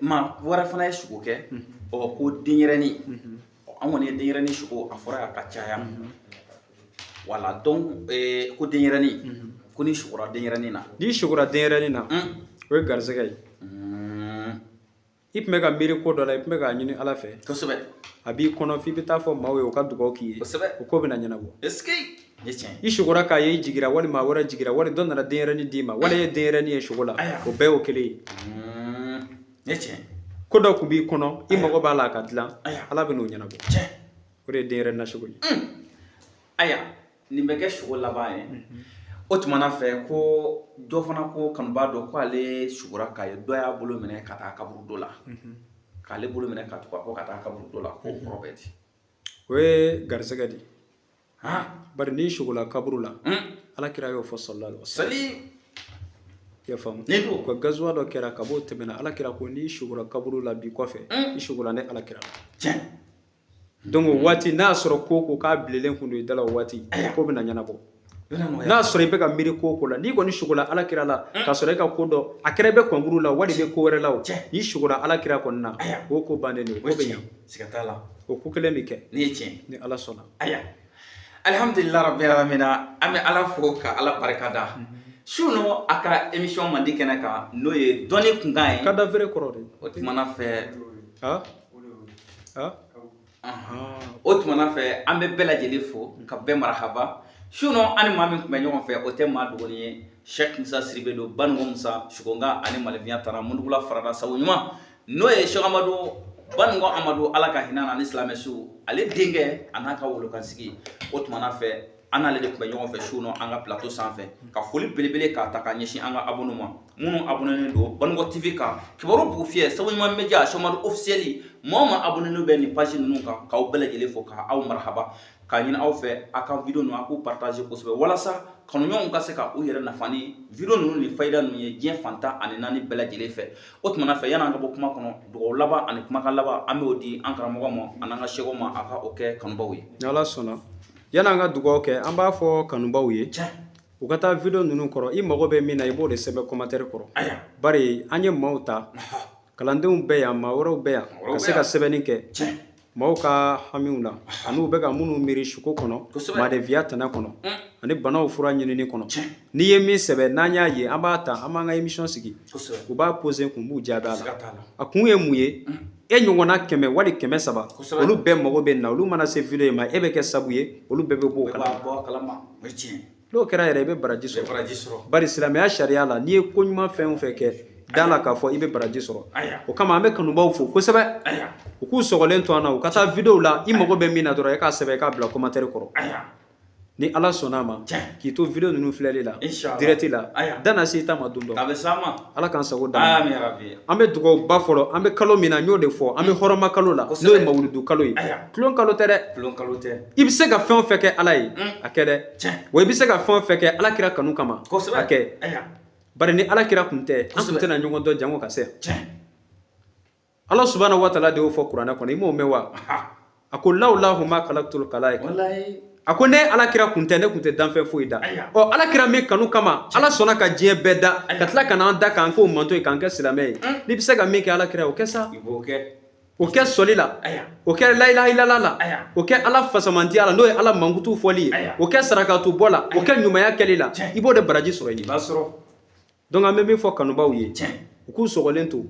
Maa wɛrɛ fana ye sugo kɛ, ɔ, ko denyɛrɛnin. An kɔni ye denyɛrɛnin sugo, a fɔra a ka caya, wala. Donc ko denyɛrɛnin, ko ni sugora denyɛrɛnin na. N'i sugora denyɛrɛnin na, o ye garisɛgɛ ye. I tun bɛ ka miiri ko dɔ la, i tun bɛ k'a ɲini Ala fɛ. A b'i kɔnɔ f'i bɛ taa fɔ maaw ye u ka dugawu k'i ye. O ko bɛna ɲɛnabɔ. Est-ce que nin ye tiɲɛ? I sugora k'a ye i jigira, walima a wɛrɛ jigira, wali dɔ nana denyɛrɛnin d'i ma, wala e ye denyɛrɛnin ye sugo la, o bɛɛ y'o kelen ye. Nin ye tiɲɛ. Ko dɔ tun b'i kɔnɔ, i mago b'a la a ka dilan, Ala bɛ n'o ɲɛnabɔ. O de ye denyɛrɛnin na sugo ye. Ayiwa, nin bɛ kɛ sugo laban ye. O tuma na fɛ, ko dɔ fana ko, kanuba dɔ ko ale sugora k'a ye dɔ y'a bolo minɛ ka taa kaburudo la, k'ale bolo minɛ ka tugu a kɔ ka taa kaburudo la, k'o kɔrɔ bɛ di? O ye garisɛgɛ de ye. Bari n'i sugola kaburu la, Ala kira y'o fɔ, sallallahu alaihi wasallam. I y'a faamu? Ka gazuwa dɔ kɛra ka b'o tɛmɛna, Ala kira ko n'i sugora kaburu la bi kɔfɛ, i sugola ne Ala kira la. Donc o waati, n'a y'a sɔrɔ ko k'a bilelen kun don i da la, o waati ko bɛna ɲɛnabɔ. N'a sɔrɔ i bɛ ka miiri ko o ko la, n'i kɔni sugola Ala kira la, k'a sɔrɔ e ka ko dɔ a kɛra i bɛ concours la, wali i bɛ ko wɛrɛ la, o n'i sugola Ala kira kɔni na, o ko bannen don, o ko bɛ ɲɛ. Siga t'a la. O ko kelen bɛ kɛ. Nin ye tiɲɛ. Ni Ala sɔnna. Ayiwa, alihamudulila rabbil alamina, an bɛ Ala fo ka Ala barika da. Su nɔ a ka émission mandi kɛnɛ kan, n'o ye dɔnni kunkan ye. Cadavre kɔrɔ de. O tumana fɛ. Ha? Ha? O tumana fɛ, an bɛ bɛɛ lajɛlen fo ka bɛɛ marahaba. Su nɔ, an ni maa min tun bɛ ɲɔgɔn fɛ, o tɛ maa dɔgɔnin ye, Cheikh Musa Sidibe don, Baninko Musa Sugonga ani Malifinya tara Mundugula farada sago ɲuman, n'o ye Cheikh Amadu Baninko Amadu, Ala ka hinɛ na ni silamɛ su, ale denkɛ a n'a ka wolokansigi. O tumana fɛ, an n'ale de tun bɛ ɲɔgɔn fɛ su nɔ an ka plateau sanfɛ, ka foli belebele k'a ta k'a ɲɛsin an ka abonné ma, minnu abonné don Baninko TV kan, Kibaru Bugu Fiyɛ, Sago Ɲuman Media, Cheikh Amadu officiel. Maa o maa abonné bɛ nin page ninnu kan, k'aw bɛɛ lajɛlen fo k'aw marahaba, k'a ɲini aw fɛ a ka vidéo ninnu a k'u partager kosɛbɛ, walasa kanuɲɔgɔnw ka se ka u yɛrɛ nafa ni vidéo ninnu ni fayida ninnu ye diɲɛ fantan ani naani bɛɛ lajɛlen fɛ. O tumana fɛ, yan'an ka bɔ kuma kɔnɔ, dugawu laban ani kumakan laban, an b'o di an karamɔgɔ ma ani an ka sɛgɛw ma, a ka o kɛ kanubaw ye. Ni Ala sɔnna, yan'an ka dugawu kɛ, an b'a fɔ kanubaw ye u ka taa vidéo ninnu kɔrɔ, i mago bɛ min na, i b'o de sɛbɛn commentaire kɔrɔ. Bari an ye maaw ta, kalandenw bɛ yan, maa wɛrɛw bɛ yan, ka se ka sɛbɛnni kɛ maaw ka hamiw la ani u bɛ ka minnu miiri suko kɔnɔ, maadefiya tana kɔnɔ ani banaw fura ɲinini kɔnɔ. N'i ye min sɛbɛn, n'an y'a ye, an b'a ta, an b'an ka émission sigi, u b'a poser kun, b'u jaabi a la. A kun ye mun ye? E ɲɔgɔnna 100 wali 300, olu bɛɛ mago bɛ na, olu mana se vidéo in ma, e bɛ kɛ sabu ye olu bɛɛ bɛ bɔ o kalama. N'o kɛra yɛrɛ, i bɛ baraji sɔrɔ. Bari silamɛya sariya la, n'i ye ko ɲuman fɛn o fɛn kɛ, da la k'a fɔ i bɛ baraji sɔrɔ. O kama, an bɛ kanubaw fo kosɛbɛ, u k'u sɔgɔlen to an na, u ka taa vidéo la, i mago bɛ min na dɔrɔn, e k'a sɛbɛn, i k'a bila commentaire kɔrɔ. Ni Ala sɔnna a ma, k'i to vidéo ninnu filɛli la direct la, da na se i ta ma don dɔ. Ala k'an sago d'an ma. An bɛ dugawu ba fɔlɔ, an bɛ kalo min na, n y'o de fɔ, an bɛ hɔrɔma kalo la, n'o ye mawuludu kalo ye. Tulon kalo tɛ dɛ. I bɛ se ka fɛn o fɛn kɛ Ala ye, a kɛ dɛ. Wa i bɛ se ka fɛn o fɛn kɛ Ala kira kanu kama, a kɛ. Bari ni Ala kira kun tɛ, an kun tɛna ɲɔgɔn dɔn jango ka se yan. Ala subahana wa taala de y'o fɔ kuranɛ kɔnɔ, i m'o mɛn wa? A ko lawulahu ma kalaktul kalaika. A ko ne Ala kira kun tɛ, ne kun tɛ danfɛn foyi da. Ɔ, Ala kira min kanu kama Ala sɔnna ka diɲɛ bɛɛ da, ka tila ka n'an da k'an k'o manto ye, k'an kɛ silamɛ ye. N'i bɛ se ka min kɛ Ala kira ye, o kɛ sa. O kɛ sɔli la, o kɛ la ilaha illallah la, o kɛ Ala fasamandiya la, n'o ye Ala mankutu fɔli ye, o kɛ sarakatu bɔ la, o kɛ ɲumanya kɛli la, i b'o de baraji sɔrɔ i ye. Donc an bɛ min fɔ kanubaw ye, u k'u sɔgɔlen to.